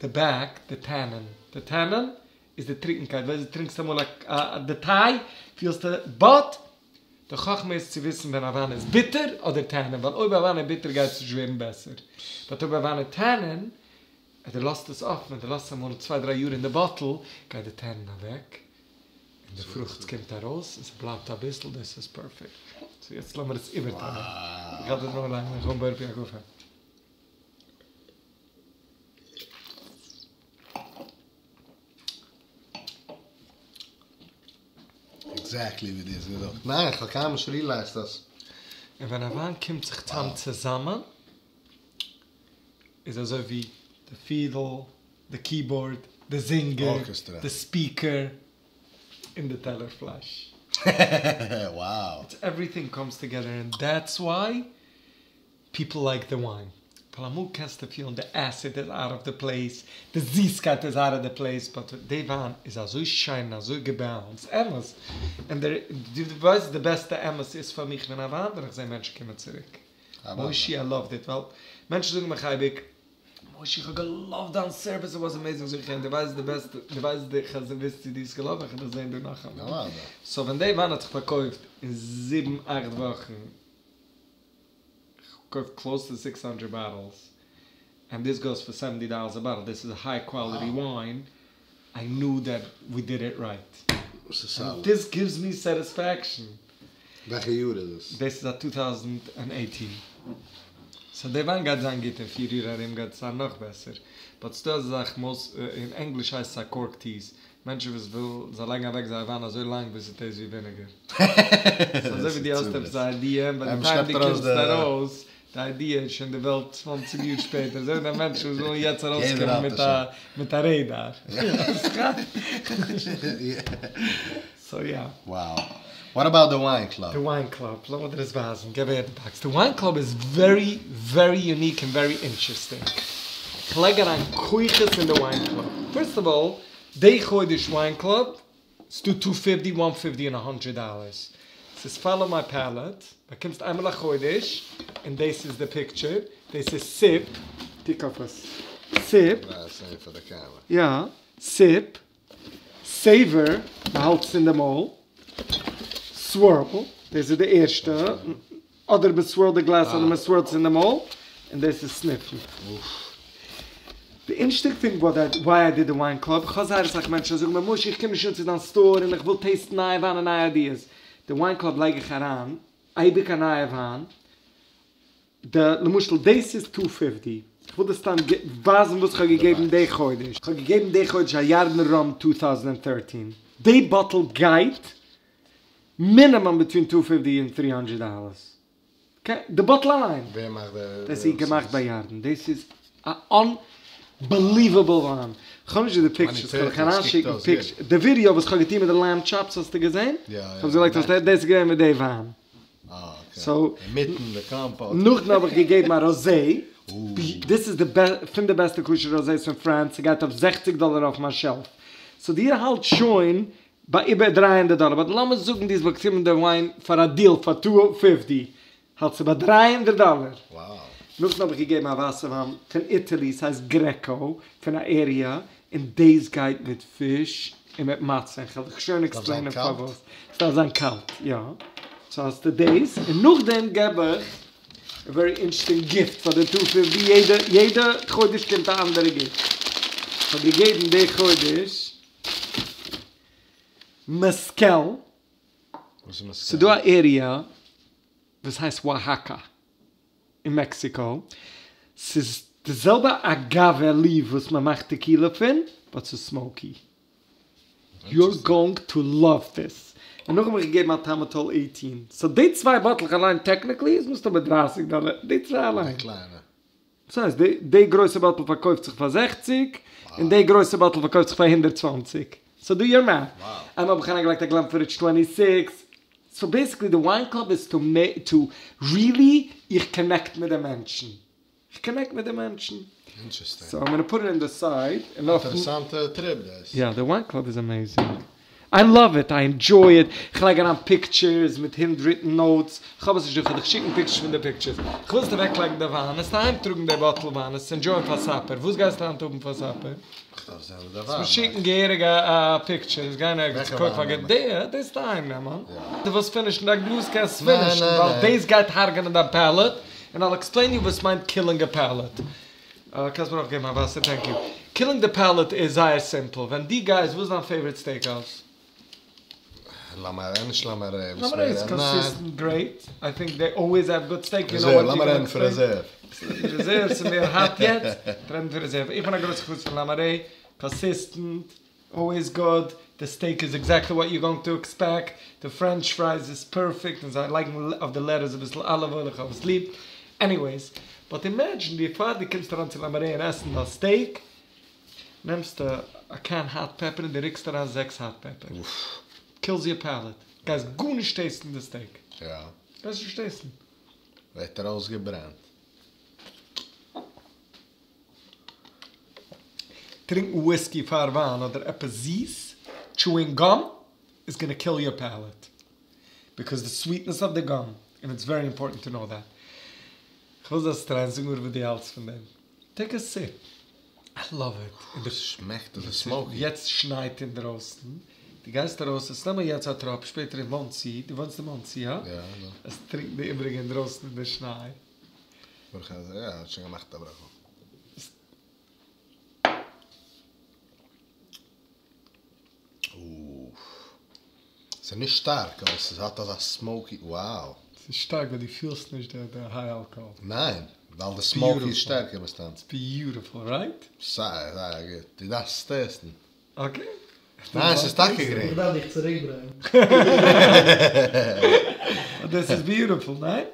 די בעק די טענין. די טענין איז די טרוקנקייט, ווייסט דו טרינקסט אמאל א די טיי פילסטו, באט די חכמה איז צו וויסן ווען א וויין איז ביטער אדער טענין, ווייל אויב א וויין איז ביטער גייט עס נישט ווערן בעסער, באט אויב א וויין איז טענין, אז דו לאזט עס אפן און דו לאזט עס אמאל צוויי דריי יאר אין די באטל, גייט די טענין אוועק, און די פרוכט קומט ארויס און ס'בלייבט אביסל, דאס איז פערפעקט. סאו יעצט לאמיר עס איבערטרייען. איך האלט עס נאר אליין, איך האב בורא פרי הגפן. עקזעקטלי ווי דו האסט געזאגט. ניין, איך האב קיינמאל נישט ריעלייזט אז. און ווען א וויין קומט זיך צאם צוזאמען, איז אזוי ווי די פידל, די קיבארד, די זינגער, די ספיקער, און די טעלער פלייש. Wow. איטס עווריטינג קאמס טאגעדער און דעטס וויי פיפל לייק די וויין. ווייל אמאל קענסטו פילן די עסיד איז אוט אוו די פלעיס, די זיסקייט איז אוט אוו די פלעיס, באט די וויין איז אזוי שיין און אזוי געבעלענסט, אמת. און דער, דו ווייסט די בעסטע אמת איז פאר מיך ווען א וויין ווען איך זעה מענטשן קומען צוריק. מושי איי לאווד איט, ווייל מענטשן זאגן מיך אייביג, מושי איך האב געלאווט דיין סערוויס איט וואס עמעיזינג, זאג איך אים דו ווייסט די בעסטע, דו ווייסט די איך ווייס צו דו האסט געלאווט וועל איך דיך זעהן דא נאכאמאל. סאו ווען די וויין האט זיך פארקויפט אין זיבן אכט וואכן, איך האב געקויפט קלאוס טו סיקס האנדרעט באטעלס. ענד דיס גאוס פאר סעווענטי דאללערס א באטל, דיס איז א היי קוואליטי וויין, איי ניו דעט ווי דיד איט רייט. ענד דיס גיווס מי סעטיספעקשאן. וועלכע יאר איז עס? דאס איז א טו טאוזענד ענד עיטין. סאו די וויין גייט זיין גוט אין פיר יאר ארום גייט עס זיין נאך בעסער. באט ס'דא אזא זאך מאס אין ענגליש הייסט עס א קארק טיז. מענטשן וואס וויל זיי לייגן אוועק זייער וויין אזוי לאנג ביז ס'טעיסט ווי וויניגער. ס'איז אזוי ווי דו האסט עפעס א איידיע און ביי די טיים דו קומסט ארויס די איידיע איז שוין די וועלט צוואנציג יאר שפעטער. אזוי ווי די מענטשן וואס ווילן יעצט ארויסקומען מיט א מיט א רעדאר. סאו יא. Wow. וואט אבאוט די וויין קלאב? די וויין קלאב, לאמיר דיר עס ווייזן, געב אהער די באקס. די וויין קלאב איז ווערי ווערי יוניק און ווערי אינטערעסטינג. כ'לייג אריין כוחות אין די וויין קלאב. פירסט אוו אלל, די חודש וויין קלאב, ס'דא טו פיפטי, וואן פיפטי און א האנדרעט דאלערס. ס'איז פאלאו מיי פעלעט, באקומסט איינמאל א חודש, און דאס איז די פיקטשער, דאס איז סיפ, קוק אויף עס, סיפ, יא, סיפ, סעיווער, מ'האלט עס אין די מויל, סווערל, דאס איז די ערשטע, אדער מ'סווערלט די גלעס אדער מ'סווערלט עס אין די מויל, און דאס איז סניפן. די אינטערעסטינג טינג וואט איי וויי איי דיד די וויין קלאב, כ'האב זייער אסאך מענטשן וואס זאגן מיר משה איך קום נישט אן צו דיין סטאר און איך וויל טעיסטן נייע וויין און נייע איידיעס, די וויין קלאב לייג איך אריין אייביג א נייע וויין, די למשל דאס איז טו פיפטי, כ'וויל דיר סתם ווייזן וואס כ'האב געגעבן די חודש, כ'האב געגעבן די חודש א ירדן ראם טו טאוזנט טערטין, די באטל גייט מינימום ביטווין טו פיפטי און טרי האנדרעט דאלערס, אקעי, די באטל אליין. ווער מאכט די דאס איז געמאכט ביי ירדן, דאס איז א אנבעליוועבל וויין, כ'האב נישט דא די פיקטשערס, כ'וועל דיך אריינשיקן פיקטשערס, די ווידיאו וואס כ'האב געטון מיט די לעמב טשאפס האסטו געזען? יא יא. כ'האב עס געלייגט אויף, דאס איז געווען מיט די וויין. סאו, נאכדעם האב איך געגעבן א ראזעי, דאס איז די פון די בעסטע כשר ראזעיס פון פראנס, ס'גייט אויף זעכציג דאלער אויף מיין שעלף, סאו דו האלטסט שוין ביי איבער דריי הונדערט דאלער, באט לאמיר זאגן דו האסט באקומען די וויין פאר א דיעל פאר טו פיפטי, האלטסטו ביי דריי הונדערט דאלער. נאכדעם האב איך געגעבן א ווייסע וויין פון איטעלי, ס'הייסט גרעקא, פון א עריע, און דאס גייט מיט פיש און מיט מצה, און כ'וועל דיך שוין עקספלעינען פארוואס. ס'דארף זיין קאלט, יא. סאו האסטו דאס, און נאכדעם געב איך א ווערי אינטערעסטינג גיפט פאר די טו פיפטי, יעדע יעדע חודש קומט א אנדערע גיפט. כ'האב געגעבן די חודש מעסקעל. וואס איז מעסקעל? ס'דא א עריע וואס הייסט אוואהאקא. אין מעקסיקא, ס'איז די זעלבע אגאווע ליעף וואס מען מאכט טעקילע פון, באט ס'איז סמאוקי. יור גאוינג טו לאוו דיס. און נאכדעם האב איך געגעבן א טאמעטאל עיטין. סאו די צוויי באטלעך אליין טעקניקלי איז מסתמא דרייסיג דאלער, די צוויי אליין. די קליינע. וואס הייסט? די גרויסע באטל פארקויפט זיך פאר זעכציג, און די גרויסע באטל פארקויפט זיך פאר הונדערט צוואַנציק. סאו דו יור מעט. איינמאל האב איך אריינגעלייגט א גלענפידיטש טווענטי סיקס. סאו בעסיקלי די וויין קלאב איז טו טו רילי איך קאנעקט מיט די מענטשן. איך קאנעקט מיט די מענטשן. אינטערעסטינג. סאו איים גאנא פוט איט אין די סייד. אינטערעסאנטע טריפ דאס. יא, די וויין קלאב איז אמעיזינג. איי לאוו איט, איי ענדזשוי איט, כ'לייג אריין פיקטשערס מיט הענד ריטן נאוטס, כ'האב עס נישט דא, כ'וועל דיך שיקן פיקטשערס פון די פיקטשערס. כ'וויל זאלסט אוועקלייגן די וויין, עסט אהיימטראגן די באטל וויין, עסט ענדזשויען פאר סאפער. וואס גייסטו היינט האבן פאר סאפער? כ'דארף זען וואס די וויין מיר שיקן געהעריג א פיקטשער, עסט גיין ערגעץ קויפן א גוט די, דאס אהיים נעמען. דו ווילסט פינישן דיין גלאז קענסט פינישן, ווייל דאס גייט הרג'נען דיין פעלעט, און אייל עקספלעין יו וואס מיינט קילינג א פעלעט. קענסט מיר אויך געבן א וואסער? טענק יו. קילינג די פעלעט איז זייער סימפל, ווען דו גייסט, וואס איז דיין פעיוואריט סטעיק האוז? לאמיר נישט לאמיר לאמיר איז קאנסיסטענט גרעיט, איי טינק דעי אלוועיס העוו גוד סטעיק, יו נאו וואט לאמיר רעדן פון רעזערוו. רעזערוו ס'איז מער האט יעצט, רעדן פון רעזערוו, איך בין א גרויסע חסיד פון לאמארעי, קאנסיסטענט, אלוועיס גוד, די סטעיק איז עקזעקטלי וואט יו גאוינג טו עקספעקט, די פרענטש פרייס איז פערפעקט און זיי לייגן אויף די לעטעס אביסל אליוו אויל, איך האב עס ליב, עניוועיס, באט אימעדזשין דיר פאר דו קומסט אריין צו לאמארעי און עסן דיין סטעיק, נעמסטו א קען האט פעפער און דו רוקסט אריין זעקס האט פעפער. קילס יור פעלעט. גייסט גארנישט טעיסטן די סטעיק. יא. גייסט נישט טעיסטן. ווערט ער אויסגעברענט. טרינקן וויסקי פאר וויין אדער עפעס זיס, טשואינג גאם, איז גאנא קיל יור פעלעט. ביקאוז די סוויטנעס אוו די גאם, און איטס ווערי אימפארטענט טו נאו דעט. כ'וויל זאלסט טרייען, זאג מיר וואס דו האלטסט פון דעם. טעיק א סיפ. איי לאוו איט. און די שמעקט אזוי סמאוקי. יעצט שנייט אינדרויסן, דו גייסט ארויס, עסט נעמען יעצט א טראפ, שפעטער אין מאנסי, דו וואוינסט אין מאנסי, הא? יא. עסט טרינקן די איבריגע אינדרויסן אין די שניי. ברוך ה', יא, האט שוין געמאכט א ברכה. ס'איז נישט שטארק אבער ס'האט אזא סמאוקי, wow. ס'איז שטארק באט דו פילסט נישט די היי אלקאהאל. ניין, ווייל די סמאוקי איז שטערקער מסתם. איטס ביוטיפול, רייט? זייער זייער גוט, דו דארפסט עס טעסטן. אקעי. ניין ס'איז טאקע גרין. איך דארף דיך צוריק ברענגען. דאס איז ביוטיפול, ניין?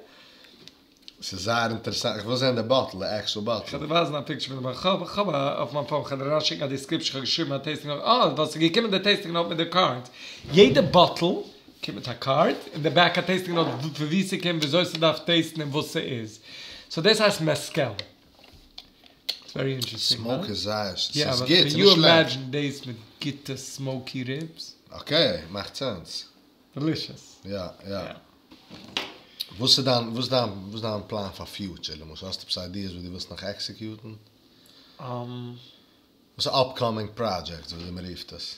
ס'איז זייער אינטערעסאנט, איך וויל זען די באטל, די עקשול באטל. כ'וועל דיר ווייזן א פיקטשער פון די באטל, כ'האב כ'האב אויף מיין פאון, כ'וועל דיר אריינשיקן א דיסקריפשאן, כ'האב געשריבן א טעיסטינג נאוט, אה ווייל ס'איז געקומען די טעיסטינג נאוט מיט די קארד, יעדע באטל קומט מיט א קארד, אין די בעק א טעיסטינג נאוט פון וואו ס'קומט, וויאזוי ס'דארף טעיסטן און וואס ס'איז, סאו דאס הייסט מעסקעל. איטס ווערי אינטערעסטינג, סמאוק איז זייער, ס'איז יא גוט, באט ס'איז קען נישט יו שלעכט. אימעדזשין דאס מיט גוטע סמאוקי ריבס? אקעי, מאכט סענס. דעלישעס. יא יא. וואס איז דיין וואס איז דיין וואס איז דיין פלאן פאר פיוטשער למשל האסט עפעס איידיעס וואס דו ווילסט נאך עקסעקיוטן? וואס איז אפקאמינג פראדזשעקטס וויאזוי מען רופט עס?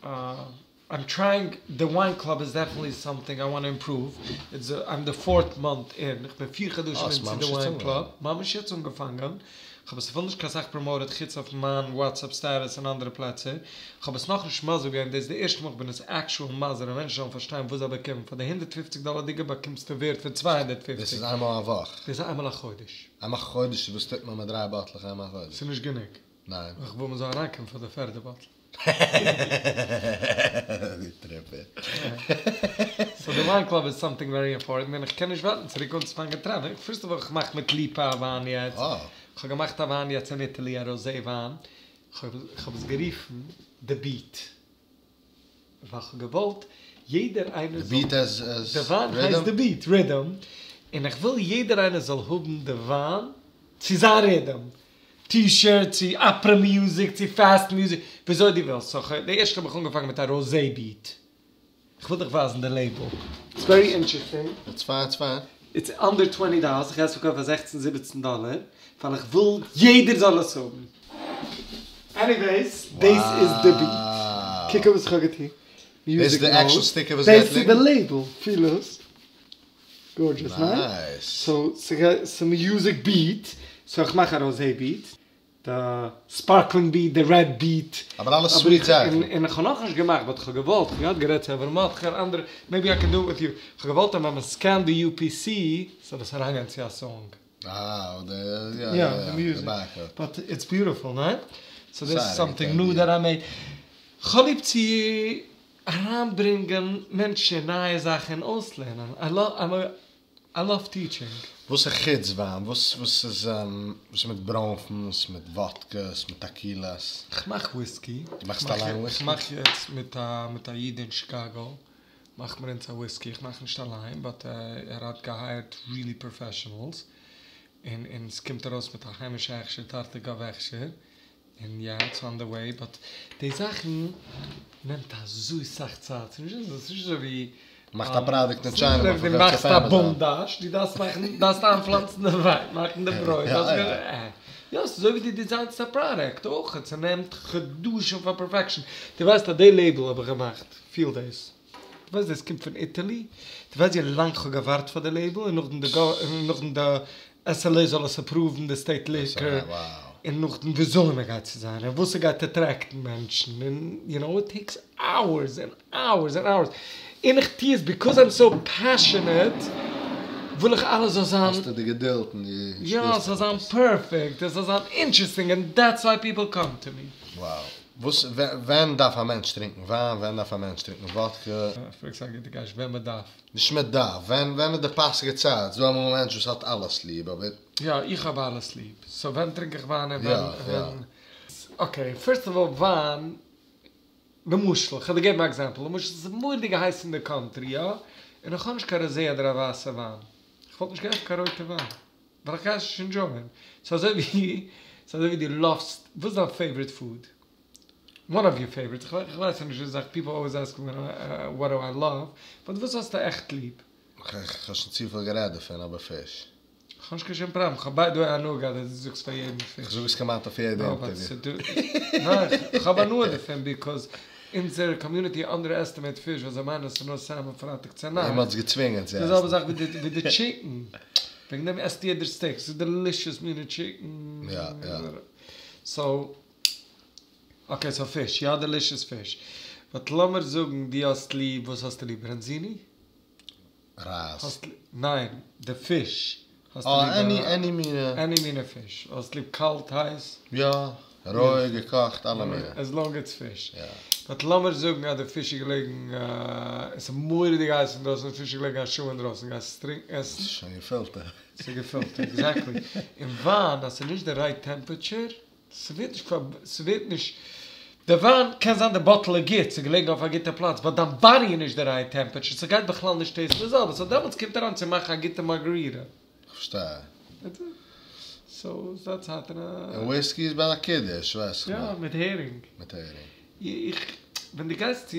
איים טרייאינג, די וויין קלאב איז דעפענטלי סאמטינג איי וואנט טו אימפראוו, איטס איים די פארט מאנט אין, איך בין פיר חדשים אין צו די וויין קלאב, ממש יעצט אנגעפאנגען, כ'האב עס אפילו נישט קיין סאך פראמאוטעד חוץ אויף מיין וואטסעפפ סטעטוס און אנדערע פלעצער, כ'האב עס נאכנישט מסביר געווען, דאס איז די ערשטע מאל כ'בין עס עקטשועל מסביר אז מענטשן זאלן פארשטיין וואס זיי באקומען, פאר די הונדערט פופציג דאלערדיגע באקומסטו ווערד פון צוויי הונדערט פופציג. דאס איז איינמאל א וואך? דאס איז איינמאל א חודש. איינמאל א חודש וואס טוט מען מיט דריי באטלעך איינמאל א חודש? ס'איז נישט גענוג. ניין. איך וויל מ'זאל אריינקומען פאר די פערדע באטל. די טריפער. סאו די וויין קלאב איז סאמטינג ווערי אימפארטענט און איך קען נישט ווארטן צוריק אנצופאנגען טרעוולינג. פירסט אוו אלל איך מאך מיט ליפא א וויין יעצט. איך האב געמאכט א וויין יעצט אין איטעלי א ראזעי וויין. כ'האב עס גערופן די ביעט. ווייל כ'האב געוואלט יעדער איינער זאל. די ביעט עז די וויין הייסט די ביעט, רידעם. און איך וויל יעדער איינער זאל האבן די וויין צו זיין רידעם. טי-שירט, צו אפרע מיוזיק, צו פעסט מיוזיק, וויאזוי דו ווילסט. סאו כ'האב, די ערשטע האב איך אנגעפאנגען מיט א ראזעי ביעט. כ'וויל דיך ווייזן די לעיבל. איטס ווערי אינטערעסטינג. איטס פיין, איטס פיין. איטס אנדער טווענטי דאללערס, איך גיי עס פארקויפן פאר זעכצן זיבעצן דאללער, ווייל איך וויל יעדער זאל עס האבן. עניוועיס, דאס איז די ביעט. קוק אויף וואס איך האב געטון. דאס איז די עקשול סטיקער וואס גייט ליגן? דאס איז די לעיבל, פיל עס. גארדזשעס, ניין? נייס. סאו ס'איז מיוזיק ביעט, סאו איך מאך א ראזעי ביעט, די ספארקלינג ביעט, די רעד ביעט. אבער אלעס סוויט זאכן. און איך האב נאכנישט געמאכט באט כ'האב געוואלט, כ'האב געהאט גערעדט צו אברהם מרדכי און אנדערע, מעיבי איי קען דו איט וויט יו, כ'האב געוואלט אז ווען מען סקענט די יו פי סי זאל עס אריינגיין צו א סאנג. אה, די יא יא יא, די בארקאוד. באט איטס ביוטיפול, ניין? סאו דיס איז סאמטינג ניו דעט איי מעיד. כ'האב ליב צו אריינברענגען מענטשן אין נייע זאכן און אויסלערנען, איי לאוו טיטשינג. וואס איז חוץ וויין? וואס וואס איז וואס איז מיט ברוינפנס, מיט וואדקעס, מיט טעקילאס? כ'מאך וויסקי. דו מאכסט אליין וויסקי? כ'מאך יעצט מיט א מיט א איד אין שיקאגא מאכט מיר אונז א וויסקי, כ'מאך נישט אליין באט ער האט געהייערט ריעלי פראפעשענעלס און און ס'קומט ארויס מיט א היימישע הכשר טארטיקוב הכשר. און יא איטס אן די וועי באט די זאכן נעמט אזוי סאך צייט ס'איז נישט ס'איז נישט אזוי ווי מאכט א פראדוקט אין טשיינע ס'איז נישט אזוי ווי דו מאכסט א בונדאש דו דארפסט מאכן דארפסט איינפלאנצן די וויין מאכן די ברויט יא ס'איז אזוי ווי דו דיזיינסט א פראדוקט אויך ס'נעמט חדשים פאר פערפעקשאן דו ווייסט אז די לעיבל האב איך געמאכט פיל דאס דו ווייסט דאס קומט פון איטעלי דו ווייסט ווי לאנג כ'האב געווארט פאר די לעיבל און נאכדעם די נאכדעם די SLA זאל עס אפראוון די סטעיט ליקער, און נאכדעם וויאזוי מען גייט צו זיין און וואס ס'גייט עטרעקטן מענטשן און יו נאו איט טעיקס אווערס ענד אווערס ענד אווערס און איך טוה עס ביקאוז איים סאו פעשענעט וויל איך אלעס זאל זיין האסטו די געדולד און דו יא עס זאל זיין פערפעקט עס זאל זיין אינטערעסטינג ענד דעטס וויי פיפל קאם טו מי. Wow. וואס ווען דארף א מענטש טרינקן וויין ווען דארף א מענטש טרינקן וואדקע? פרעגסט א גוטע קשיא ווען מען דארף. נישט מען דארף, ווען ווען איז די פאסיגע צייט? ס'דא אמאל א מענטש וואס האט אלעס ליב אבער. יא איך האב אלעס ליב, סאו ווען טרינק איך וויין און ווען יא יא. אקעי פירסט אוו אלל וויין, למשל, כ'וועל דיר געבן א עקזעמפל, למשל ס'איז מורא'דיג הייס אין די קאנטרי יא, און איך האב נישט קיין ראזע אדער א ווייסע וויין, כ'וואלט נישט געעפנט קיין רויטע וויין, ווייל איך גיי עס נישט ענדזשויען, ס'איז אזוי ווי, ס'איז אזוי ווי דו לאווסט, וואס איז דיין פעיוואריט פוד? וואן אוו יור פעיוואריטס, איך ווייס נישט די זאך, פיפל אלוועיס עסק מי וואט דו איי לאוו, באט וואס האסטו עכט ליב? כ'האב שוין צופיל גערעדט דערפון, אבער פיש. כ'האב נישט קיין שום פראבלעם, כ'האב ביי די וועי הנאה געהאט אז דו זאגסט פאר יעדן פיש. כ'זאג עס כמעט אויף יעדע אינטערוויו. ניין, כ'האב הנאה דערפון ביקאוז אונזער קאמיוניטי אנדערעסטימעיט פיש ווייל זיי מיינען אז ס'איז נאר סעלמאן פרייטאג צו נאכט. און מ'האט עס געצווינגען צו די זעלבע עסן. זאך ווי די טשיקן. וועגן דעם עסט יעדער סטעיק, ס'איז דעלישעס מינע טשיקן. יא יא. סאו. אקעי סאו פיש, יא דעלישעס פיש. באט לאמיר זאגן דו האסט ליב, וואס האסטו ליב? בראנזיני? רייז. האסט ליב, ניין, די פיש. האסטו אה, ליב עני, עני מינע. עני מינע פיש. האסט ליב קאלט, הייס? יא, רוי, געקאכט, אלע מינע. עז לאנג איטס פיש. יא. באט לאמיר זאגן אז די פיש איז געלעגן, עס איז מורא'דיג הייס אינדרויסן, די פיש איז געלעגן א שעה אינדרויסן, גייסט עס עסן? ס'איז שוין געפילטע. ס'איז געפילטע, עקזעקטלי. און וויין אז ס'איז נישט די רייט טעמפעטשער, ס'ווערט נישט פאר, ס'ווערט נישט, די וויין קען זיין די באטל איז גוט, ס'איז געלעגן אויף א גוטע פלאץ, באט דיין באדי איז נישט די רייט טעמפעטשער, ס'גייט בכלל נישט טעיסטן די זעלבע, סאו דעמאלטס קומט אריין צו מאכן א גוטע מארגעריטע. כ'פארשטיי. דעטס איט. סאו ס'דא צייטן א. און וויסקי איז ביי א קידוש, ווייס איך יא, נאך. מיט הערינג. מיט הערינג. איך, ווען דו גייסט צו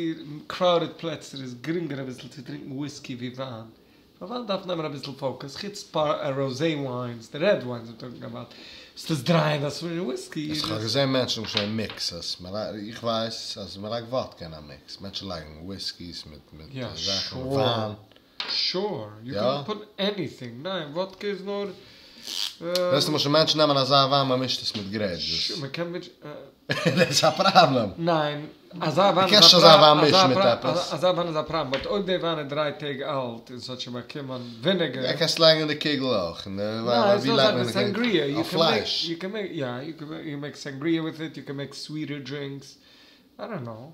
קראודעד פלעצער איז גרינגער אביסל צו טרינקן וויסקי ווי וויין. ווייל וויין דארף נעמען אביסל פאוקעס, חוץ פאר ראזעי וויינס, די רעד וויינס איים טאלקינג אבאוט, וואס דאס דרייען דאס פון וויסקי. איך האב געזען מענטשן שוין מיקסעס, איך ווייס אז מען לייגט וואדקע אין א מיקס, מענטשן לייגן וויסקיס מיט מיט זאכן, וויין. שור, יו קען פוט עניטינג, ניין וואדקע איז נאר. ווייסט למשל מענטשן נעמען אזא וויין מען מישט עס מיט גרעיפ דזשוס. מען קען מישן. דאס איז א פראבלעם. ניין, אזא וויין איז א פראבלעם. אזא וויין איז א פראבלעם, באט אויב די וויין איז דריי טעג אלט און ס'האט שוין באקומען וויניגער. יא קענסט לייגן אין די קוגל אויך. ניין, ס'איז דא אזאך ווי סענגריע. אויף פלייש. יו קען מעיק, יא, יו קען מעיק סענגריע וויט איט, יו קען מעיק סוויטער דרינקס, איי דאנט נאו.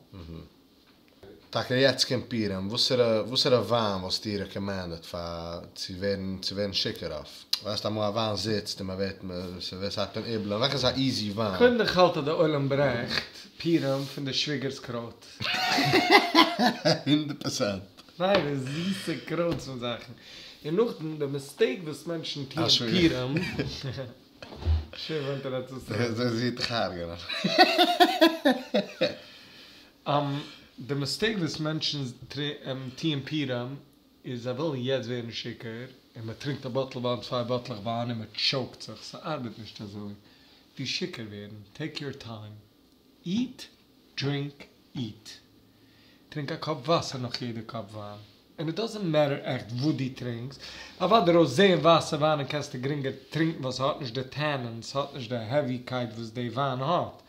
טאקע יעצט קומט פורים, וואסערע וואסערע וויין וואלסטו רעקאמענדעד פאר צו ווערן צו ווערן שיכור אויף? ווייסט אמאל א וויין זיצט און מען ווערט ס'ווערט ס'הייבט אן איבלען, וועלכע איז א איזי וויין? קודם איך האלט אז די עולם ברעכט פורים פון די שוויגערס קרויט. הונדערט פראצענט. ניין די זיסע קרויט פון זאכן. און נאכדעם די מיסטעיק וואס מענטשן טוען פורים. שוין ווען ער האט עס. זי וועט דיך הרג'נען. די מיסטעיק וואס מענטשן טוען פורים איז זיי ווילן יעצט ווערן שיכור און מען טרינקט א באטל וויין צוויי באטלעך וויין און מען טשאוקט זיך, ס'ארבעט נישט אזוי, דו שיכור ווערן, טעיק יור טיים, איט, דרינק, איט, טרינק א קאפ וואסער נאך יעדע קאפ וויין, און איט דאזענט מעטער עכט וואס דו טרינקסט, אוודאי ראזע און ווייסע וויינען קענסטו גרינגער טרינקן ווייל ס'האט נישט די טענין, ס'האט נישט די העוויקייט וואס די וויין האט,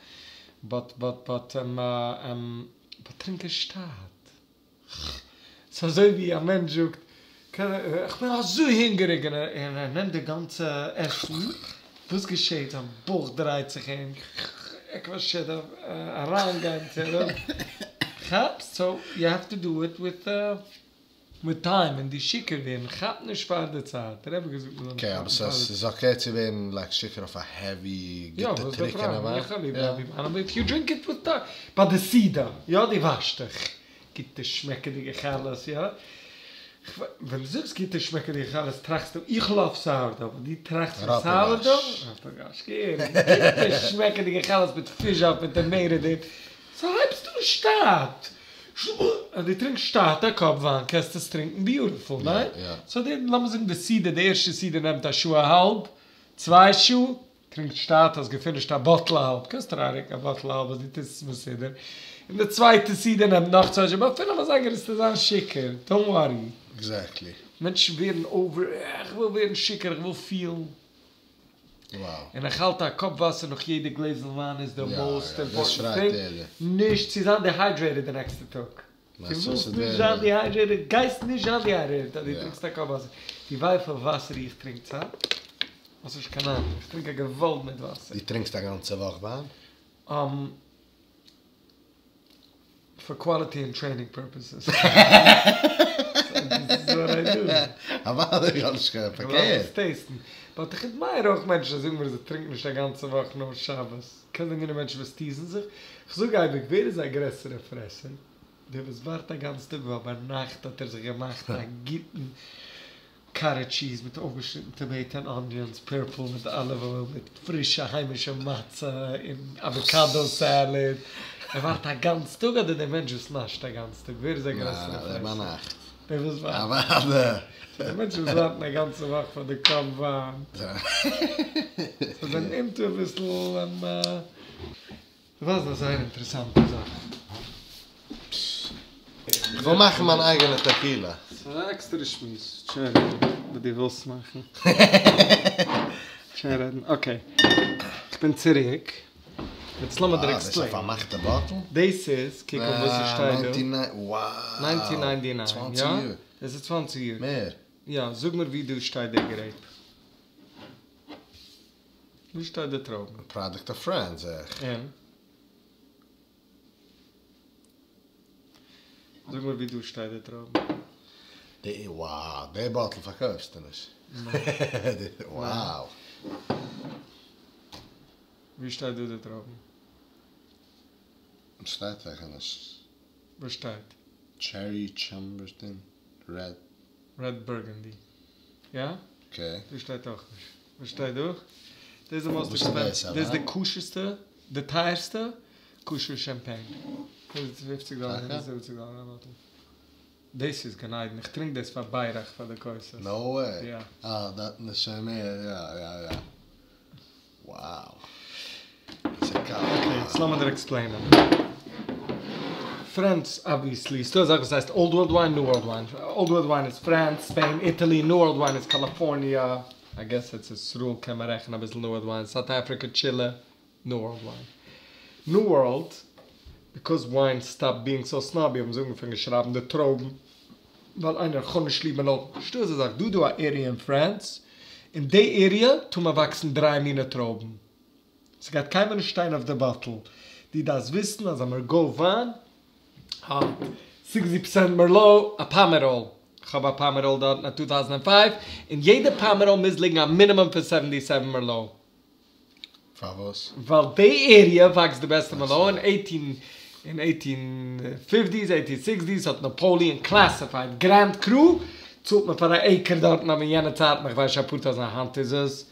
באט באט באט באט טרינק עס שטאט. ס'איז אזוי ווי א מענטש זאגט איך בין אזוי הונגעריג און ער נעמט די גאנצע עסן, וואס געשעהט? זיין בויך דרייט זיך אים, ער קוואשעט דארף אריינגיין צו ארויס, כאפסט? סאו יו העוו טו דו איט וויט וויט טיים, און דו שיכור ווערן, כאפ נישט פאר די צייט, דער רבי האט געזאגט מ'זאל נישט אקעי, אבער כאפן פאר די ס'איז אקעי צו ווערן לייק שיכור אויף א העווי יא, גוטע וואס איז די טרוקענע פראבלעם? וויין? איך האב ליב יא. העווי וויין, אבער איף יו דרינק איט וויט טיים, ביי די סעודה, יא דו וואשט דיך, גוטע שמעקעדיגע חלות, יא? ווען דו זאגסט גוטע שמעקעדיגע חלות טראכסטו איך לאוו סאורדאו, אבער דו טראכסט פון סאורדאו? ראפאגאש, געהעריג, גוטע שמעקעדיגע חלות מיט פיש אויף מיט טאמעיטא דיפ, סאו הייבסטו אן שטאט, אז דו טרינקסט שטאט א קאפ וויין קענסטו עס טרינקן ביוטיפול, ניין? סאו די, לאמיר זאגן די סעודה, די ערשטע סעודה נעמט א שעה א האלב, צוויי שעה, טרינקסט שטאט, האסט געפינישט א באטל א האלב, קענסט אריינרוקן א באטל א האלב אז דו טוסט עס מסודר, און די צווייטע סעודה נעמט נאך צוויי שעה, ביי פינף אזייגער וועסטו זיין שיכור, דאנט ווארי. עקזעקטלי. מענטשן ווערן אווער, איך וויל ווערן שיכור, איך וויל פילן. וואו. און איך האלט א קאפ וואסער נאך יעדע גלעזל וויין איז די מאוסט יא יא, דאס אימפארטענט שרייט טינג, יעדער. נישט צו זיין דיהיידרעיטעד די נעקסטע טאג. דו ווילסט נישט זיין דיהיידרעיטעד, גייסט נישט זיין דיהיידרעיטעד אז דו טרינקסט א קאפ וואסער. דו ווייסט וויפיל וואסער איך טרינק צייט? האסט נישט קיין אהנונג, איך טרינק א געוואלד מיט וואסער. דו טרינקסט א גאנצע וואך וויין? פאר קוואליטי און טרעינינג פערפעסעס. דיס איז וואט איי דו. אוודאי איך האב נישט קיין פארקערט. איך וויל עס טעיסטן. באט איך עדמייער אויך מענטשן וואס זאגן מיר זיי טרינקן נישט א גאנצע וואך נאר שבת. קענסט דען גענוג מענטשן וואס טיזן זיך? כ'זאג אייביג ווער איז א גרעסערע פרעסער? דער וואס ווארט א גאנץ טאג ווייל ביינאכט האט ער זיך געמאכט א גוטן קאטעדזש טשיז מיט אויפגעשניטן טאמעיטא און אניאנס, פערפל מיט אליוו אויל מיט פרישע היימישע מצה און אוואקאדא סעלעד, ער ווארט א גאנץ טאג אדער דער מענטש וואס נאשט א גאנץ טאג? ווער איז א גרעסערע פרעסער? דער ביינאכט. דער וואס ווארט. אוואדע. די מענטשן וואס ווארטן א גאנצע וואך פאר די קאפ וויין. זיי זענען אינטו אביסל. דו ווייסט א זייער אינטערעסאנטע זאך. איך וויל מאכן מיין אייגענע טעקילע. ס'איז א עקסטערע שמועס. שוין רעדן וואס דו ווילסט מאכן. שוין רעדן. אקעי. כ'בין צוריק. יעצט לאמיר דיר וואו, דאס איז א עקספלעינען. פארמאכטע באטל? דאס איז, קוק אויף וואס עס שטייט דא. וואו! ניינטין ניינטי ניין, צוואנציג יא? יאר. דאס איז צוואנציג יאר. מער. יא, זאג מיר ווי דא שטייט די גרעיפ. וואו שטייט די טרויבן? פראדוקט אוו פרענס, זעה איך. און? זאג מיר ווי דא שטייט די טרויבן. די wow די באטל פארקויפסטו נישט. wow. ווי שטייט דא די טרויבן? שטייט טאקע נישט. וואס שטייט? טשערי טשאמבערטין רעד. רעד בורגענדי. יא? אקעי. דא שטייט אויך נישט. וואס שטייט דא? דאס איז די מאסט עקספענסיוו, דאס איז די כשר'סטע, די טייערסטע כשר שעמפעין. הונדערט פופציג דאלער, הונדערט זיבעציג דאלער א באטל. דאס איז גן עדן, איך טרינק דאס פאר בירך פאר די כוסות. נאו וועי. יא. אה, דארטן איז שוין מער, יא יא יא. Wow. דאס איז קאלט. אקעי, יעצט לאמיר דיר עקספלעינען. פרענס אבוויעסלי, ס'דא א זאך וואס הייסט אולד ווארלד וויין, ניו ווארלד וויין. אולד ווארלד וויין איז פרענס, ספעין, איטעלי, ניו ווארלד וויין איז קאליפארניע, איי געס ארץ ישראל קען מען רעכענען אביסל ניו ווארלד וויין, סאוט אפריקע, טשילע, ניו ווארלד וויין. ניו ווארלד, ביקאוז וויין סטאפד ביאינג סאו סנאבי האבן זיי אנגעפאנגען שרייבן די טרויבן, ווייל איינער כ'האב נישט ליב מערלאו, נישטא אזא זאך, דא דא א עריע אין פרענס, אין די עריע טאר מען וואקסן דריי מיני טרויבן, ס'גייט קיינמאל נישט שטיין אויף די באטל, דו דארפסט וויסן אז א מערגאו וויין האט סיקסטי פערסענט מערלאו, א פאמעראל, כ'האב א פאמעראל דארטן א טו טאוזענד ענד פייוו, און יעדע פאמעראל מוז ליגן א מינימום פון סעווענטי סעווען מערלאו. פארוואס? ווייל די עריע וואקסט די בעסטע מערלאו, אין עיטין אין עיטין פיפטיס עיטין סיקסטיס האט נאפאליען קלאסיפייד גרענד קרו צאלט מען פאר א עיקער דארטן אבער אין יענע צייטן איך ווייס שוין אפאר טויזענט היינט איז עס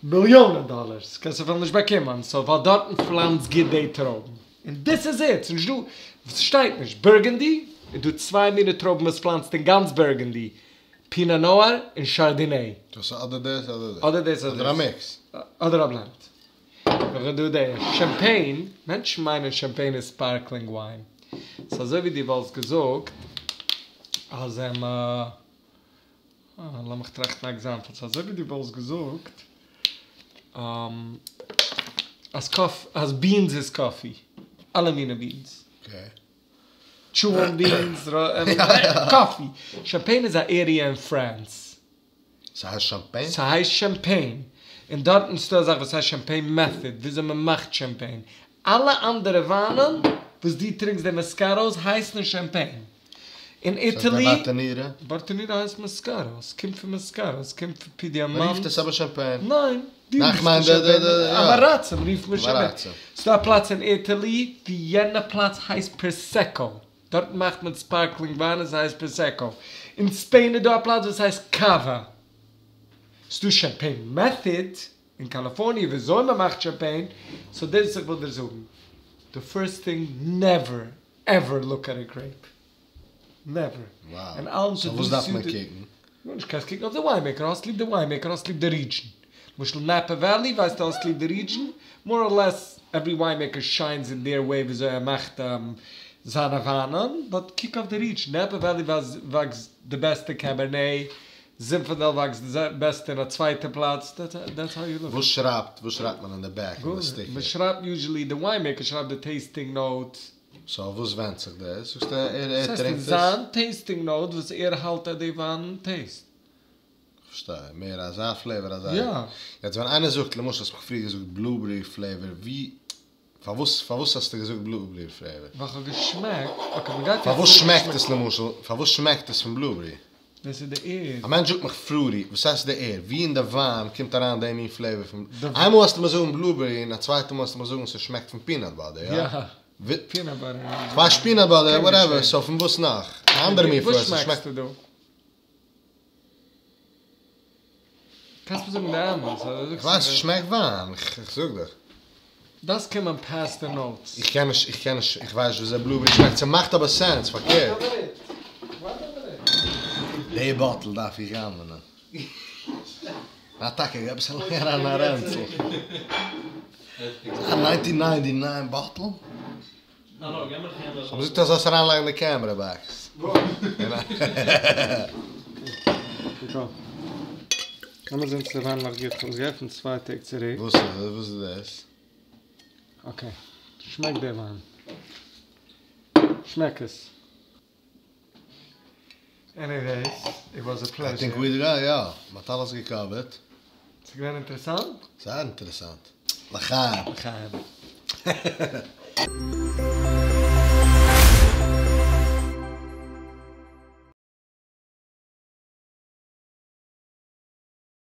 מיליאנען דאלערס קענסט אפילו נישט באקומען סאו ווייל דארטן פלאנצט גוט די טרויבן און דיס איז איט ס'נישט דא ס'שטייט נישט בורגענדי איז דא צוויי מיני טרויבן וואס פלאנצט אין גאנץ בורגענדי פינא נואר און שארדינעי. דאס איז אדער דאס אדער דאס. אדער דאס אדער דאס. אדער א מיקס. אדער א בלענד. נאך איז דא די שעמפעין, מענטשן מיינען שעמפעין איז ספארקלינג וויין. ס'איז אזוי ווי דו וואלסט געזאגט אז עם לאמיך טראכטן א עקזעמפל. ס'איז אזוי ווי דו וואלסט געזאגט אז קאפ אז בינס איז קאפי. אלע מיני בינס. אקעי. טשולענט בינס, קאפי. שאמפעין איז א עריע אין פרענס. ס'הייסט שאמפעין? ס'הייסט שאמפעין. און דארטן איז דא א זאך וואס הייסט שאמפעין מעטהעד, וויאזוי מ'מאכט שאמפעין. אלע אנדערע וויינען וואס דו טרינקסט די מאסקאטאס הייסן נישט שאמפעין. אין איטעלי. ס'הייסט די בארטענירע? בארטענירע הייסט מאסקאטא. ס'קומט פון מאסקאטא. ס'קומט פון פידיאמאנט. מ'רופט עס אבער שאמפעין. ניין. דו ניין רופסט כ'מיין עס די די שאמפעין. די יא. עם הארצים רופט מען שאמפעין. עם הארצים. ס'דא א פלאץ אין איטעלי ווי יענע פלאץ הייסט פראסעקא. דארטן מאכט מען ספארקלינג וויין און ס'הייסט פראסעקא. אין ספעין איז דא א פלאץ וואס הייסט קאווא. ס'דא שאמפעין מעטהעד אין קאליפארניע וויאזוי מ'מאכט שאמפעין. סאו דאס וואס איך וויל דיר זאגן. די פירסט טינג נעווער עווער לוק עט א גרעיפ. נעווער. וואו. סאו וואס דארף מען קוקן? גארנישט, קענסט קוקן אויף די וויינמעיקער, האסט ליב די וויינמעיקער, האסט ליב די רידזשן. למשל נאפא וואלי, ווייסטו האסט ליב די רידזשן, מאר אר לעס עווערי וויינמעיקער שיינס אין דעיר וועי וויאזוי ער מאכט זיינע וויינען, באט קוק אויף די רידזשן, נאפא וואלי וואקסט די בעסטע קעבערנעי, זינפאנדעל וואקסט די בעסטע אין א צווייטע פלאץ, דעטס האו יו לוק. וואס שרייבט וואס שרייבט מען אין די בעק אין די סטיקער? מען שרייבט יוזשעלי די וויינמעיקער שרייבט די טעיסטינג נאוט. סאו אויף וואס ווענדט זיך דאס? זאגסטו ער ער ס'הייסט טרינקט עס? זיין טעיסטינג נאוט וואס ער האלט אז די וויין טעיסט. כ'פארשטיי, מער אזא פלעיוואר אזא. יא. יעצט ווען איינער זאגט, למשל האסט מיך פריער געזאגט בלובערי פלעיוואר, ווי, פארוואס פארוואס האסטו געזאגט בלובערי פלעיוואר? ווייל כ'האב געשמעקט, אקעי מ'גייט יעצט פארוואס צוריק שמעקט עס למשל, פארוואס שמעקט עס פון בלובערי? דאס איז די ערד. א מענטש זאגט מיך פרוטי, וואס הייסט די ערד? ווי אין די וויין קומט אריין די מין פלעיוואר פון, איינמאל האסטו מיר זאגן בלובערי און א צווייטע מאל האסטו מיר זאגן ס'שמעקט פון פינאט באדער, יא? יא. פינאט באדער. כ'ווייס פינאט באדער, וואטעווער, סאו פון וואס נאך? א אנדערע מין וואס פרוכט, ס'שמעקט. שמעקסטו דא? קענסט מיר זאגן די אמת? כ'ווייס ס'שמעקט וויין, כ'זאג דיך. דאס קען מען פעס די נאוטס. איך קען נישט, איך קען נישט, איך ווייס נישט וויאזוי בלובערי שמעקט, ס'מאכט אבער סענס, פארקערט. די באטל דארף איך גנב'נען. א טאקע, געב עס אליין אריין א רענצל. א ניינטין ניינטי ניין באטל? כ'האב געזאגט אז זאלסט אריינלייגן די קעמערע באקס. לאמיר זען צו די וויין נאך גוט, כ'האב עס געעפנט צוויי טעג צוריק. וואס איז דאס? אקעי. שמעק די וויין. שמעק עס. עניוועיס, איט וואס א פלעזשער. איי טינק ווי יא יא, מ'האט אלעס געקאווערט. ס'איז געווען אינטערעסאנט? זייער אינטערעסאנט. לחיים. לחיים.